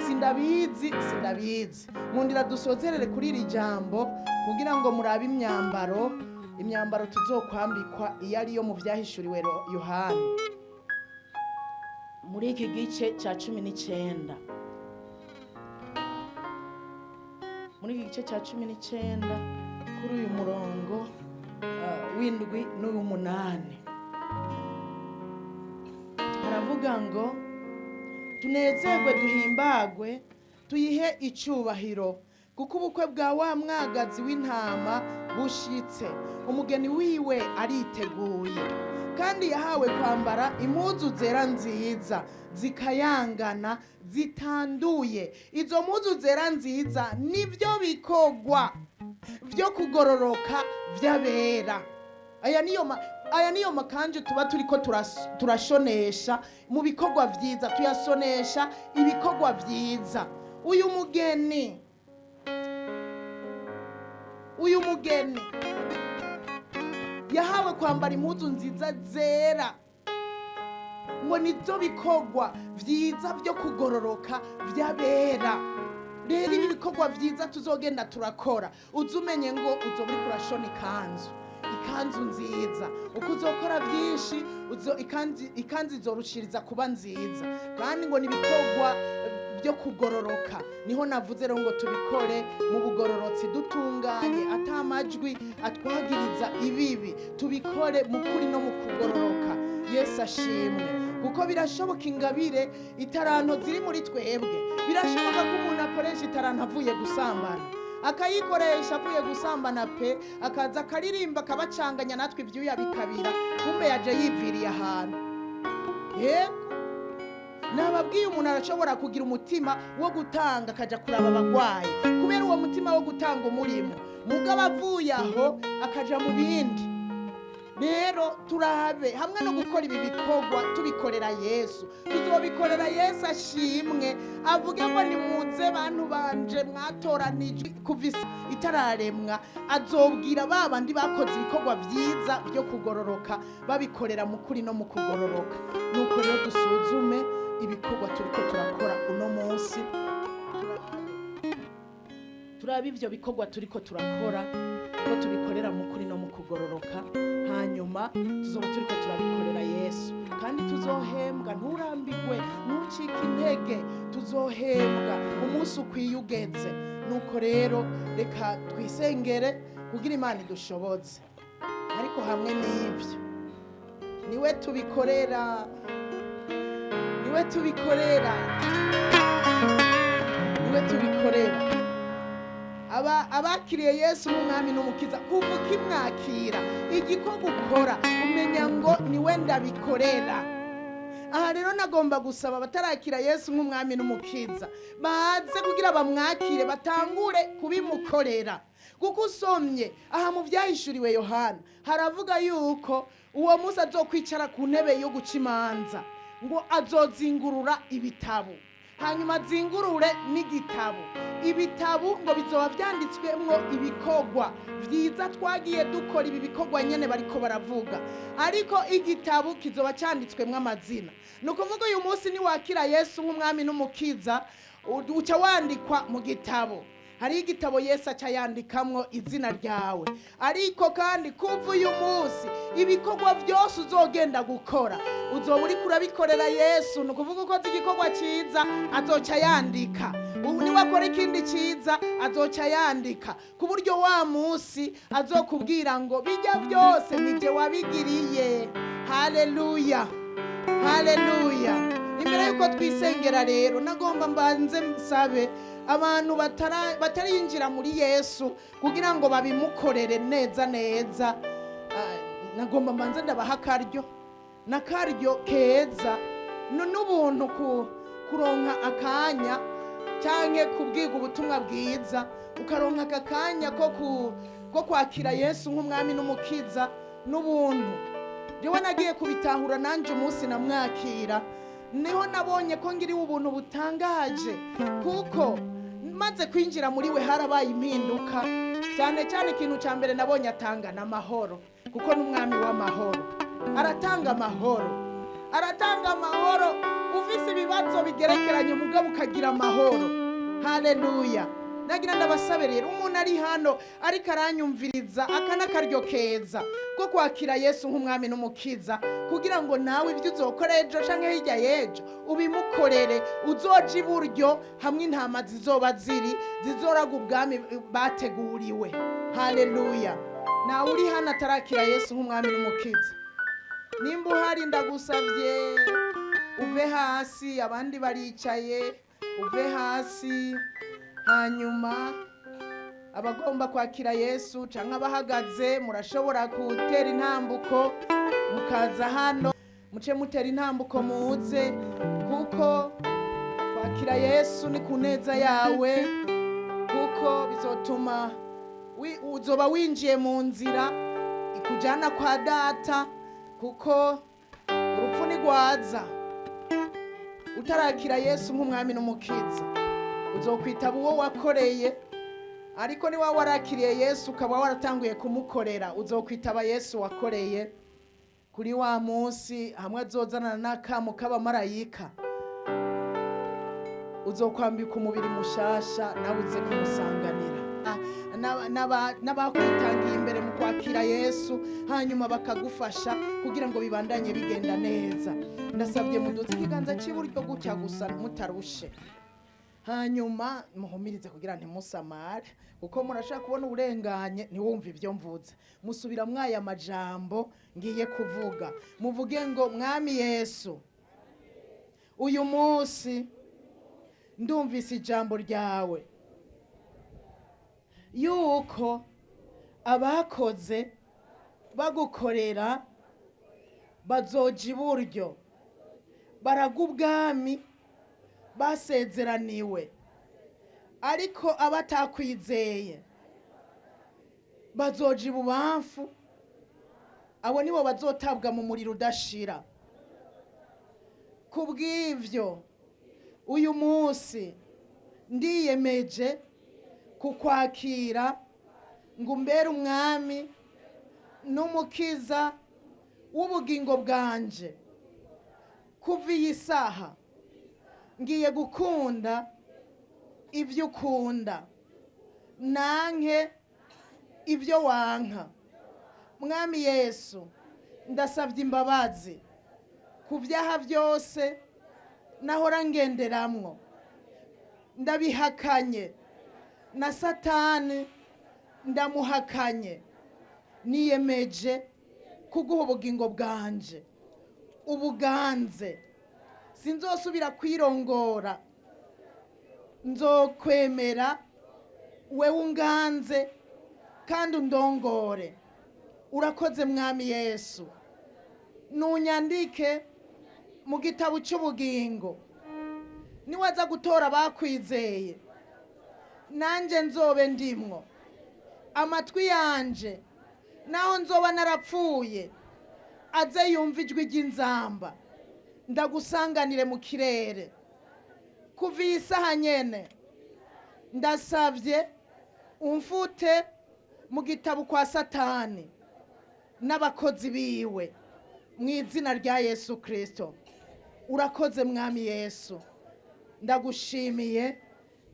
sindabizi, sindabizi. Nkundira dusozerere kuri iri jambo kugira ngo murabe imyambaro tuzokwambikwa iyo ariyo mu vyahishuriwe Yohana muri iki gice cya 19, muri iki gice cya 19, kuri uyu murongo w'indwi n'uw'umunani, haravuga ngo: "Tunezerwe, duhimbagwe, tuyihe icyubahiro, kuko ubukwe bwa wa mwagazi w'intama bushitse, umugeni wiwe ariteguye. Kandi yahawe kwambara impuzu zera nziza zikayangana zitanduye." Izo mpuzu zera nziza nibyo bikorwa byo kugororoka by'abera. Aya niyo makanju tuba turiko turashonesha mu bikorwa vyiza, tuyasonesha ibikorwa vyiza. Uyu mugeni yahawe kwambara impuzu nziza zera, ngo nibyo bikorwa vyiza byo kugororoka by'abera. Rero ibi bikorwa vyiza tuzogenda turakora, uze umenye ngo uzoba uriko urashona ikanzu nziza. Uko uzokora byinshi, ikanzu izorushiriza kuba nziza. Kandi ngo ni ibikorwa byo kugororoka, niho navuze rero ngo tubikore mu bugororotsi, dutunganye, ata majwi atwagiriza ibibi, tubikore mu kuri no mu kugororoka. Yesu ashimwe, kuko birashoboka ingabire, itaranto ziri muri twebwe, birashoboka ko umuntu akoresha itaranto avuye gusambana, akayikoresha avuye gusambana pe, akaza akaririmba, akabacanganya natwe ibyuya bikabira, kumbe yaje yiviriye ahantu. Yego, nababwiye, umuntu arashobora kugira umutima wo gutanga, akaja kuraba abagwayi kubera uwo mutima wo gutanga umurimo, mugabo avuye aho akaja mu bindi. Rero turabe hamwe no gukora ibi bikorwa tubikorera Yesu, tuzobikorera Yesu ashimwe, avuge ngo nimuze bantu banje mwatoranijwe kuva isi itararemwa. Azobwira ba bandi bakoze ibikorwa byiza byo kugororoka, babikorera mu kuri no mu kugororoka. Nuko rero dusuzume ibikorwa turiko turakora uno munsi, turabe ibyo bikorwa turiko turakora ko tubikorera mu kuri no mu kugororoka. Hanyuma tuzoba turiko turabikorera Yesu kandi tuzohembwa. Nturambigwe, ntucike intege, tuzohembwa umunsi ukwiye ugeze. Nuko rero reka twisengere kugira Imana idushoboze. Ariko hamwe n'ibyo, niwe tubikorera, niwe tubikorera, niwe tubikorera. Aba abakiriye Yesu nk'Umwami n'Umukiza, kuva ukimwakira igikorwa ukora umenya ngo niwe ndabikorera. Aha rero nagomba gusaba abatarakira Yesu nk'Umwami n'Umukiza baze kugira bamwakire, batangure kubimukorera. Kuko usomye aha mu Byahishuriwe Yohana, haravuga yuko uwo munsi azokwicara ku ntebe yo guca imanza, ngo azozingurura ibitabo, hanyuma azingurure n'igitabo. Ibitabo ngo bizoba byanditswemwo ibikorwa byiza twagiye dukora, ibi bikorwa nyene bariko baravuga, ariko igitabo kizoba cyanditswemwo amazina. Ni ukuvuga uyu munsi niwakira Yesu nk'Umwami n'Umukiza, uca wandikwa mu gitabo. Hariho igitabo Yesu aca yandikamwo izina ryawe. Ariko kandi kuva uyu munsi, ibikorwa byose uzogenda gukora uzoba uriko urabikorera Yesu. Ni ukuvuga ukoze igikorwa cyiza azoca yandika, ubu niwakora ikindi cyiza azoca yandika, ku buryo wa munsi azokubwira ngo bijya byose nijye wabigiriye. Haleluya, haleluya! Imbere yuko twisengera rero, nagomba mbanze nsabe abantu batarinjira muri Yesu kugira ngo babimukorere neza neza. Nagomba mbanze ndabaha akaryo n'akaryo keza n'ubuntu kuronka akanya canke kubwiga ubutumwa bwiza, ukaronka aka kanya ko kwakira Yesu nk'Umwami n'Umukiza n'ubuntu. Jewe nagiye kubitahura nanje umunsi namwakira, niho nabonye ko ngiriwe ubuntu butangaje, kuko maze kwinjira muri we harabaye impinduka. Cyane cyane ikintu cya mbere nabonye atanga n'amahoro, kuko n'Umwami w'amahoro aratanga amahoro, aratanga amahoro. Ufise ibibazo bigerekeranye mugabo ukagira amahoro. Haleluya! Nagira ndabasabe rero, umuntu ari hano ariko aranyumviriza, aka n'akaryo keza ko kwakira Yesu nk'Umwami n'Umukiza, kugira ngo nawe ibyo uzokora ejo canke hirya y'ejo ubimukorere, uzoja iburyo hamwe intama zizoba ziri zizoraga ubwami bateguriwe. Haleluya! Nawe uri hano atarakira Yesu nk'Umwami n'Umukiza, nimba uhari ndagusabye uve hasi, abandi baricaye, uve hasi. Hanyuma abagomba kwakira Yesu cyangwa abahagaze, murashobora gutera intambuko mukaza hano, muce mutera intambuko muze, kuko kwakira Yesu ni ku neza yawe, kuko bizotuma uzoba winjiye mu nzira ikujyana kwa Data. Kuko urupfu ntigwaza utarakira Yesu nk'Umwami n'Umukiza, uzokwitaba uwo wakoreye. Ariko niba warakiriye Yesu ukaba waratanguye kumukorera, uzokwitaba Yesu wakoreye kuri wa munsi hamwe azozanana n'akamu k'abamarayika, uzokwambika umubiri mushasha nawe uze kumusanganira. N'abakwitangiye imbere mu kwakira Yesu, hanyuma bakagufasha kugira ngo bibandanye bigenda neza. Ndasabye muduze ikiganza cy'iburyo gutya gusa mutarushe, hanyuma muhumirize kugira ntimusamare, kuko murashaka kubona uburenganye ntiwumve ibyo mvuze. Musubira mwaya majambo ngiye kuvuga, muvuge ngo: "Mwami Yesu, uyu munsi ndumvise ijambo ryawe yuko abakoze bagukorera bazoja iburyo, baraga ubwami basezeraniwe, ariko abatakwizeye bazoja ibubamfu." Abo nibo bazotabwa mu muriro udashira. Kubw'ivyo, uyu munsi ndiyemeje kukwakira ngo umbere umwami n'umukiza w'ubugingo bwanje. Kuva iyi saha ngiye gukunda ibyo ukunda, nanke ibyo wanka. Mwami Yesu, ndasabye imbabazi ku byaha byose nahora ngenderamwo. Ndabihakanye, na Satani ndamuhakanye. Niyemeje kuguha ubugingo bwanje, ubuganze. Sinzosubira kwirongora, nzokwemera wewe unganze kandi undongore. Urakoze Mwami Yesu. Nunyandike mu gitabo cy'ubugingo. Niwaza gutora bakwizeye, nanjye nzobe ndimwo. Amatwi yanje, naho nzoba narapfuye, aze yumva ijwi ry'inzamba, ndagusanganire mu kirere. Kuva iyi saha nyene, ndasabye umfute mu gitabo kwa Satani n'abakozi biwe, mu izina rya Yesu Kristo. Urakoze Mwami Yesu, ndagushimiye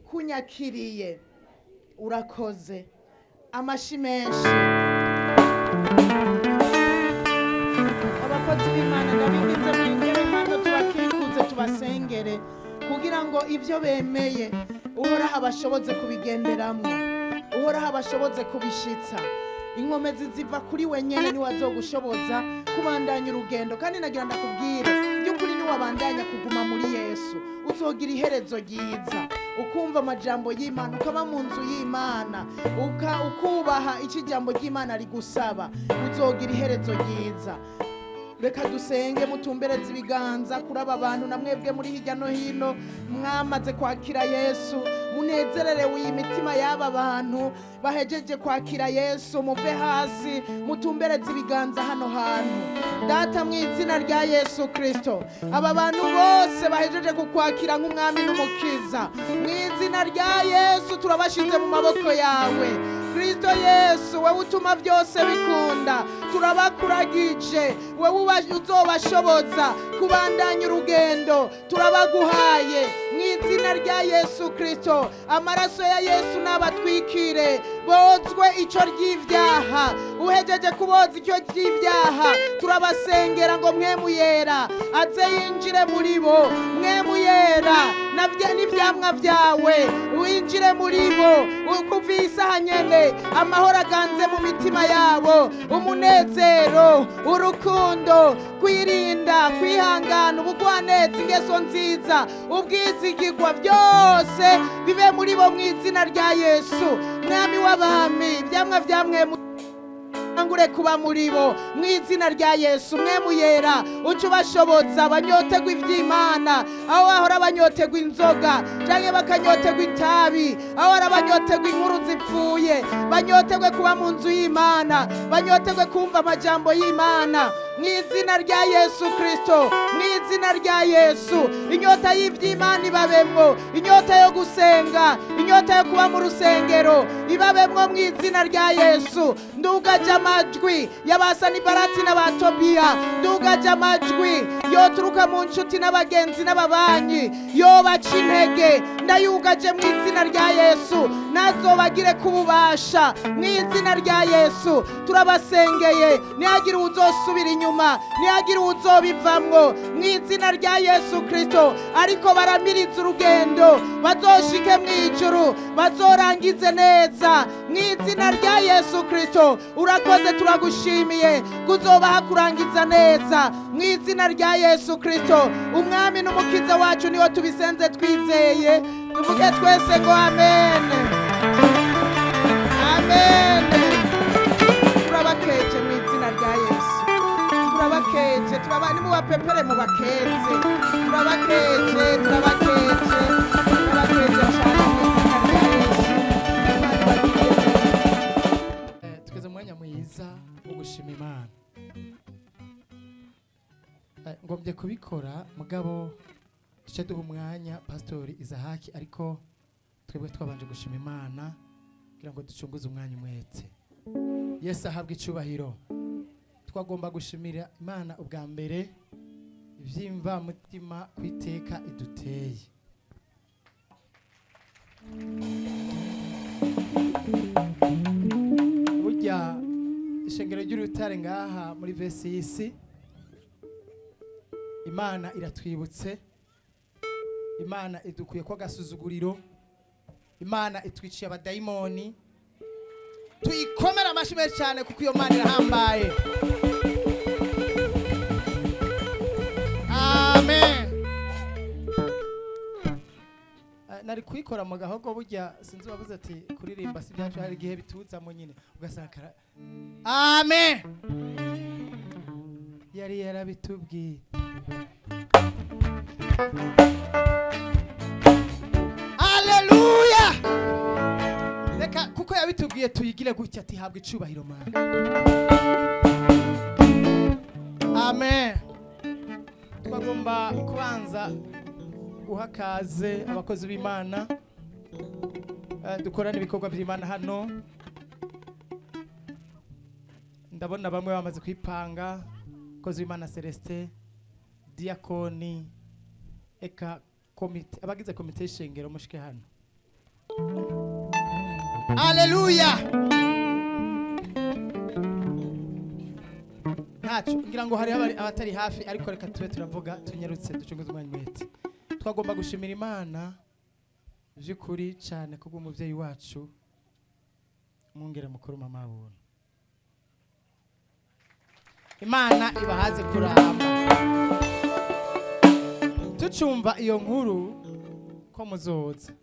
kunyakiriye. Urakoze. Amashi menshi. Abakozi b'Imana, ndabinginze mwengere hano, tubakikuze, tubasengere kugira ngo ibyo bemeye Uhoraho abashoboze kubigenderamo, Uhoraho abashoboze kubishitsa. Inkomezi ziva kuri wenyine, niwe azogushoboza kubandanya urugendo. Kandi nagira ndakubwire, by'ukuri niwabandanya kuguma muri Yesu, uzogira iherezo ryiza. Ukumva amajambo y'Imana, ukaba mu nzu y'Imana, ukubaha icyo ijambo ry'Imana rigusaba, uzogira iherezo ryiza. Reka dusenge, mutumbereze ibiganza kuri aba bantu. Na mwebwe muri hirya no hino mwamaze kwakira Yesu, munezererewe iyi mitima y'aba bantu bahejeje kwakira Yesu. Muve hasi, mutumbereze ibiganza hano hantu. Data, mu izina rya Yesu Kristo, aba bantu bose bahejeje kukwakira nk'umwami n'umukiza, mu izina rya Yesu turabashize mu maboko yawe. Kristo Yesu, wowe utuma byose bikunda, turabakuragije. Wowe uzobashoboza kubandanya urugendo, turabaguhaye mu izina rya Yesu Kristo. Amaraso ya Yesu n'abatwikire, bozwe icyo ry'ibyaha. Uhejeje kuboza icyo ry'ibyaha, turabasengera ngo Mpwemu Yera aze yinjire muri bo. Mpwemu Yera n'ibyamwa byawe winjire muri bo. Kuva iyi saha nyene, amahoro aganze mu mitima yabo, umunezero, urukundo, kwirinda, kwihangana, ubugwaneza, ingeso nziza, ubwizigirwa, byose bibe muri bo mu izina rya Yesu. Mwami w'abami, ibyamwa bya Mpwemu ngure kuba muri bo mu izina rya Yesu. Mpwemu Yera, uca ubashoboza banyotegwa iby'Imana. Aho bahora banyotegwa inzoga canke bakanyotegwa itabi, aho bahora banyotegwa inkuru zipfuye, banyotegwe kuba mu nzu y'Imana, banyotegwe kumva amajambo y'Imana mu izina rya Yesu Kristo. Mu izina rya Yesu, inyota y'iby'Imana ibabemwo, inyota yo gusenga, inyota yo kuba mu rusengero ibabemwo mu izina rya Yesu. Ndugaje amajwi y'abasanibarati n'abatobiya, ndugaje amajwi yoturuka mu nshuti n'abagenzi n'ababanyi yobaca intege, ndayugaje mu izina rya Yesu. Nazobagire kububasha mu izina rya Yesu. Turabasengeye, ntihagire uwuzosubira inyuma, ntihagire uwuzobivamwo mu izina rya Yesu Kristo. Ariko baramiriza urugendo, bazoshike mu ijuru, bazorangize neza mu izina rya Yesu Kristo. Urakoze, turagushimiye kuzobaha kurangiza neza mu izina rya Yesu Kristo, umwami n'umukiza wacu. Niwo tubisenze twizeye. Tuvuge twese ngo amen, amen. Turabakeje mu izina rya Yesu, turabakeje, turaba nimubapepere, mubakeze. Turabakeje, turabakeje, turabakeje cyane mu izina rya Yesu. Imana ibagirire neza. Tugeze mu mwanya mwiza wo gushima Imana. Ngombye kubikora mugabo duce duha umwanya Pastori Izahaki, ariko twebwe twabanje gushima Imana kugira ngo ducunguze umwanya umwete. Yesu ahabwe icubahiro. Twagomba gushimira Imana ubwa mbere ivyimva mutima kwiteka iduteye. Burya ishengero ry'urutare ngaha muri VCC, Imana iratwibutse, Imana idukuye ko agasuzuguriro, Imana itwiciye abadayimoni. Tuyikomera amashyi menshi cyane kuko iyo Mana irahambaye. Amen. Nari kuyikora mu gahogo, burya sinzi wabuze ati kuririmba si byacu, hari igihe bituzamo nyine ugasanga. Amen. Yari yarabitubwiye. Haleluya. Reka kuko yabitubwiye tuyigire gutya ati habwa icubahiro Mana. Amen. Twagomba kubanza guha kaze abakozi b'Imana, dukorana ibikorwa by'Imana hano. Ndabona bamwe bamaze kwipanga, abakozi b'Imana Celestin, diakoni, eka komite, abagize komite y'ishengero mushike hano. Haleluya. Ntaco ngira ngo hari abatari hafi, ariko reka tube turavuga tunyarutse ducunguze umwanya mwete. Twagomba gushimira Imana by'ukuri cyane kubw'umuvyeyi wacu mwungere mukuru mama Buntu. Imana ibahaze kuramba. Tucumva iyo nkuru ko muzoza,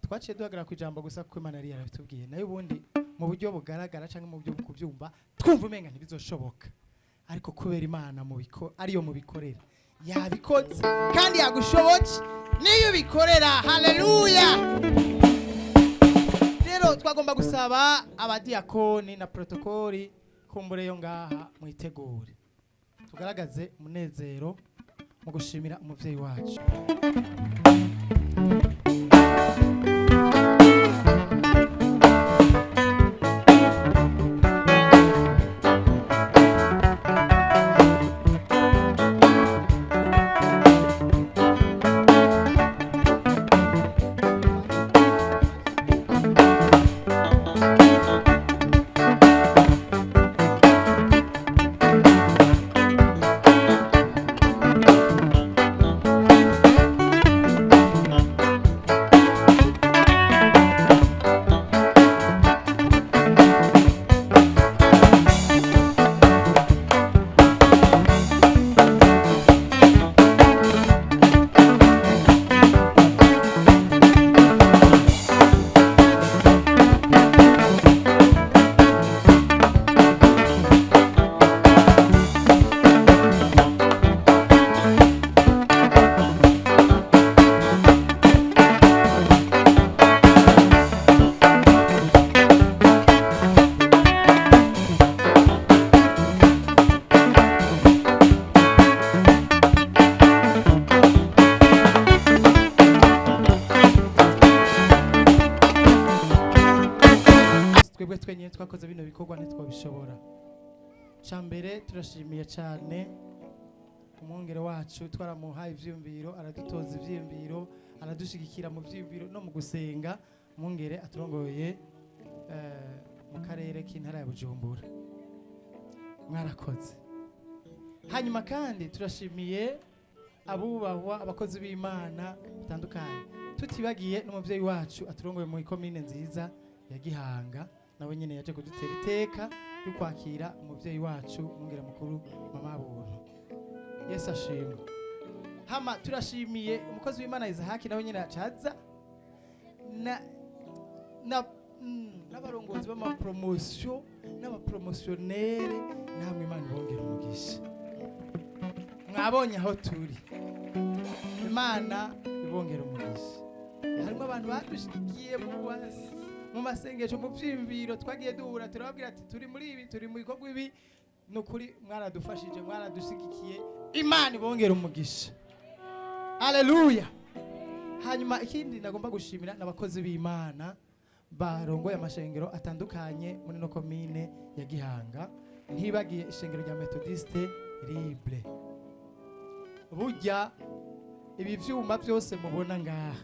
twaciye duhagarara ku ijambo gusa kuko Imana yari yarabitubwiye. Nayo ubundi mu buryo bugaragara cyangwa mu buryo kubyumva twumva umenga ntibizoshoboka, ariko kubera Imana mubiko ariyo mubikorera, yabikoze kandi yagushoboje niyo ubikorera. Haleluya. Rero twagomba gusaba abadiakoni na protokoli kumbure yo ngaha mwitegure, tugaragaze umunezero mu gushimira umuvyeyi wacu. Twebwe twenyine twakoze bino bikorwa ntitwabishobora. Cambere turashimiye cyane umwungere wacu, twaramuhaye ivyiyumviro, aradutoza ivyiyumviro, aradushigikira mu vyiyumviro no mu gusenga. Umwungere aturongoye mu karere k'intara ya Bujumbura, mwarakoze. Hanyuma kandi turashimiye abubahwa abakozi b'Imana bitandukanye, tutibagiye n'umuvyeyi wacu aturongoye mu ikomine nziza ya Gihanga, nawe nyine yaje kudutera iteka ryo kwakira umuvyeyi wacu umwungere mukuru mama Buntu. Yesu ashimwe. Hama turashimiye umukozi w'Imana Izahaki, nawe nyine acaza na na n'abarongozi b'amapromosiyo n'abapromotionnaire, namwe Imana ibongera umugisha. Mwabonye aho turi, Imana ibongera umugisha. Harimo abantu badushigikiye mu masengesho, mu vyiyumviro twagiye duhura, turababwira ati turi muri ibi, turi mu bikorwa ibi. Nukuri mwaradufashije, mwaradushigikiye, Imana ibongera umugisha. Haleluya. Hanyuma ikindi nagomba gushimira n'abakozi b'Imana barongoye amashengero atandukanye muri no komine ya Gihanga, ntibagiye ishengero rya Methodiste Libre. Burya ibi vyuma byose mubona ngaha,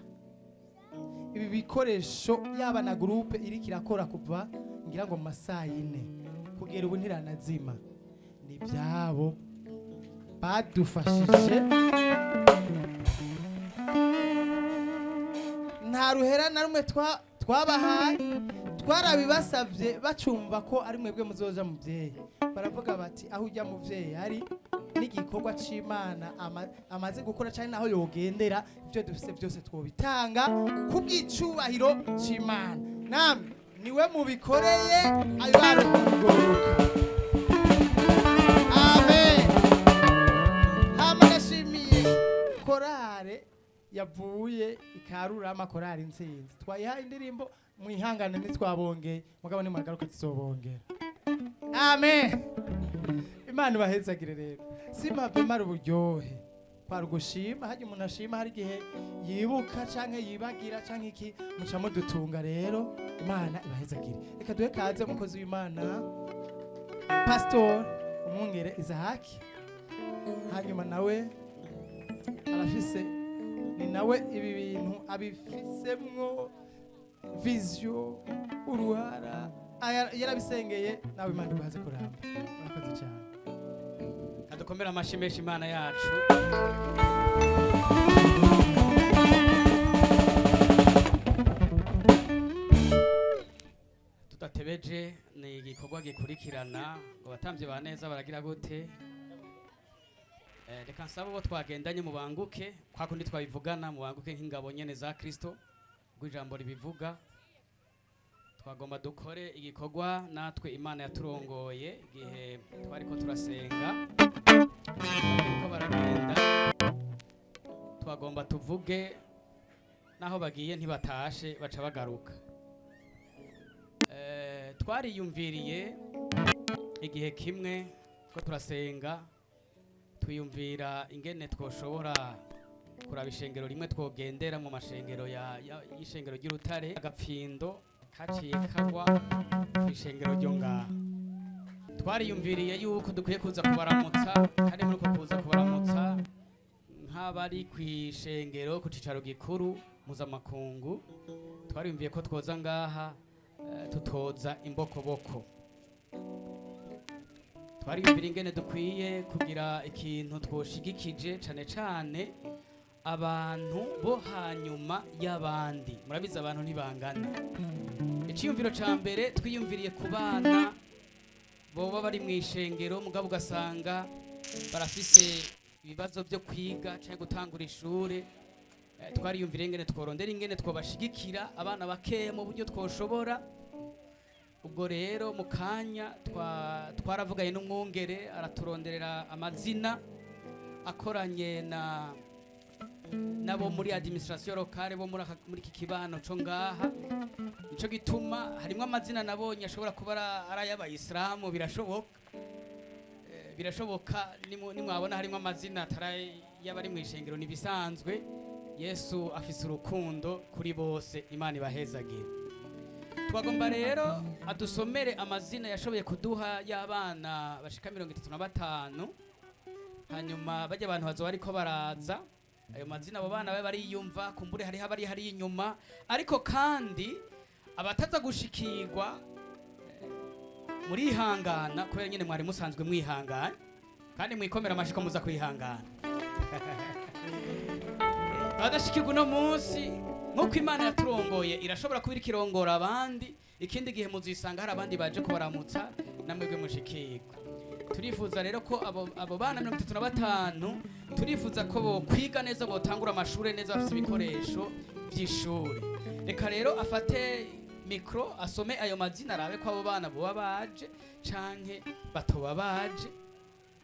ibi bikoresho, yaba na groupe iriko irakora kuva ngira ngo mu masaha 4 kugera ubu ntiranazima, ni byabo badufashije. Nta ruhera na rumwe twabahaye, twarabibasabye bacumva ko ari mwebwe muzoza muvyeyi, baravuga bati aho ujya muvyeyi ari n'igikorwa c'Imana amaze gukora cyane, naho yogendera ibyo dufise byose twobitanga kubw'icubahiro c'Imana. Namwe niwe mubikoreye, ayo arugoroka. Amen. Hama ndashimiye korale yavuye ikarurama, korale Intsinzi. Twayihaye indirimbo, mwihangane ntitwabongeye, mugabo nimwagaruka tuzobongera. Amen. Imana ibahezagire. Rero simpave mara uburyohe kwari ugushima. Harya umuntu ashima hari igihe yibuka canke yibagira canke iki, muca mudutunga. Rero Imana ibahezagire. Reka duhe kaze umukozi w'Imana, Pastor Umwungere Izahaki. Hanyuma nawe arafise, ni nawe ibi bintu abifisemwo vision, uruhara. Yarabisengeye nawe. Imana iguhaze kuramba. Murakoze cyane. Kadukomere amashyi menshi Imana yacu. Tudatebeje, ni igikorwa gikurikirana ngo abatambyi ba neza baragira gute. Reka nsaba abo twagendanye mubanguke, kwa kundi twabivugana, mubanguke nk'ingabo nyene za Kristo ubwo ijambo ribivuga. Twagomba dukore igikorwa natwe Imana yaturongoye igihe twariko turasenga, bariko baragenda. Twagomba tuvuge naho bagiye ntibatashe, baca bagaruka. Twariyumviriye igihe kimwe ko turasenga, twiyumvira ingene twoshobora kuraba ishengero rimwe twogendera mu mashengero y'ishengero ry'Urutare. Agapfindo kaciye kagwa ku ishengero ryo ngaha. Twariyumviriye yuko dukwiye kuza kubaramutsa, kandi muri uko kuza kubaramutsa nk'abari ku ishengero ku cicaro gikuru mpuzamakungu, twariyumviye ko twoza ngaha tutoza imbokoboko. Twariyumvira ingene dukwiye kugira ikintu twoshigikije, cane cane abantu bo hanyuma y'abandi. Murabizi abantu ntibangana. Iciyumviro ca mbere twiyumviriye ku bana boba bari mu ishengero, mugabo ugasanga barafise ibibazo byo kwiga canke gutangura ishure. Twariyumviriye ingene tworondera ingene twobashigikira abana bakeya mu buryo twoshobora. Ubwo rero mu kanya twaravuganye n'umwungere, araturonderera amazina akoranye na nabo muri administration locale bo muri iki kibano co ngaha. Nico gituma harimwo amazina nabonye ashobora kuba ari ay'abayisilamu. Birashoboka, birashoboka. Nimwabona harimwo amazina atari y'abari mu ishengero, nibisanzwe. Yesu afise urukundo kuri bose. Imana ibahezagire. Twagomba rero adusomere amazina yashoboye kuduha y'abana bashika 35. Hanyuma bajya abantu bazoba ariko baraza, ayo mazina abo bana babe bariyumva. Kumbure hariho abari hari inyuma, ariko kandi abataza gushikirwa, murihangana kubera nyine mwari musanzwe mwihangana, kandi mwikomera amashiko muza kwihangana. Abadashikirwa uno munsi, nk'uko Imana yaturongoye, irashobora kuba iriko irongora abandi. Ikindi gihe muzisanga hari abandi baje kubaramutsa, namwebwe mushikirwa. Turifuza rero ko abo bana 35, turifuza ko bokwiga neza, botangura amashure neza, bafise ibikoresho vy'ishure. Reka rero afate mikro asome ayo mazina, arabe ko abo bana boba baje canke batoba baje.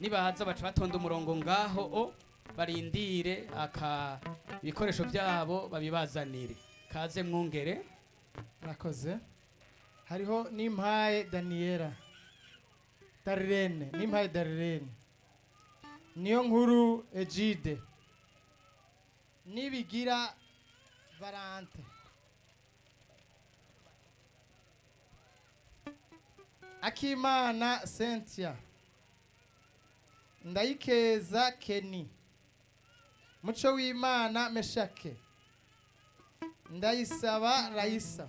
Nibaza baca batonda umurongo ngaho o barindire aka ibikoresho byabo babibazanire. Kaze mwungere. Murakoze. Hariho Nimpaye Daniela. Darirene Nimpaye Darirene, Niyo Nkuru Egide, Nibigira Valante, Akimana Cynthia, Ndayikeza Kenny, Muco w'Imana Meshake, Ndayisaba Raisa,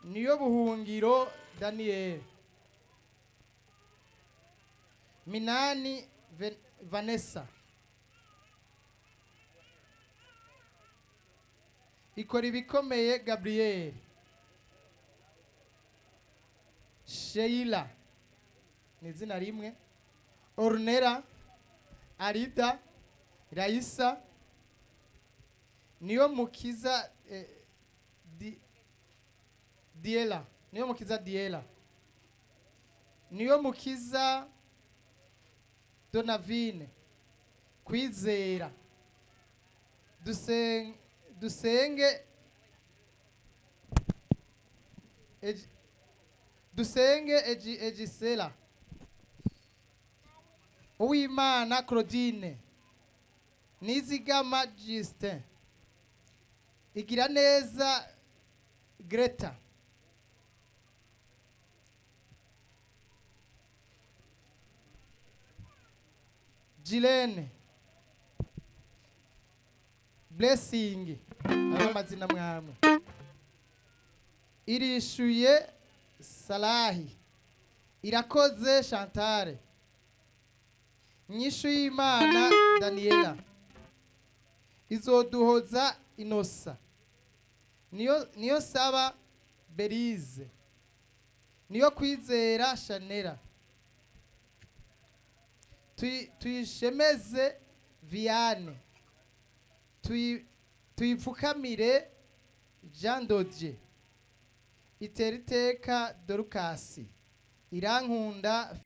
Niyo Buhungiro Daniel, Minani Vanessa, Ikora Ibikomeye Gabriel, Sheila ni izina rimwe, Ornera, Arida, Raisa, Niyo Mukiza Diela, Niyo Mukiza Diela, Niyo Mukiza Donavine, Kwizera, Dusenge Dusenge Egisela, Uwimana Claudine, Nizigama Justin, Igiraneza Greta, Gilene, Blessing, ayo mazina mwamwe, Irishuye Salahi, Irakoze Chantale, Nyishu y'Imana Daniela, Izoduhoza Inosa, Niyo Saba Berize, Niyo Kwizera Shanera, Tuyishemeze Viane, Tuyipfukamire Jean Dodier, Iteriteka Dorukasi, Irankunda.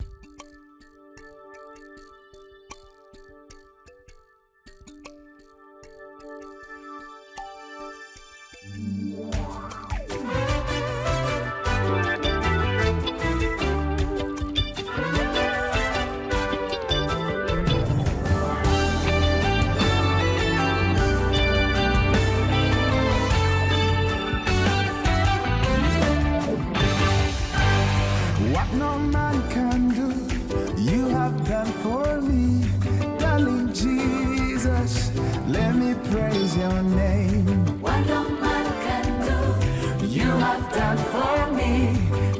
What no man can do, you have done for me. Darling Jesus, let me praise your name. What no man can do, you have done for me.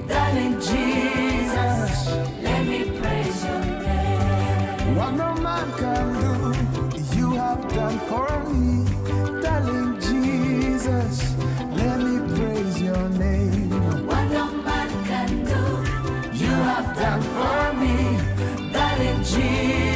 Darling Jesus, let me praise your name. What no man can do, you have done for me. Darling Jesus, let me praise your name. What no man can do, you have done for me. Darling Jesus.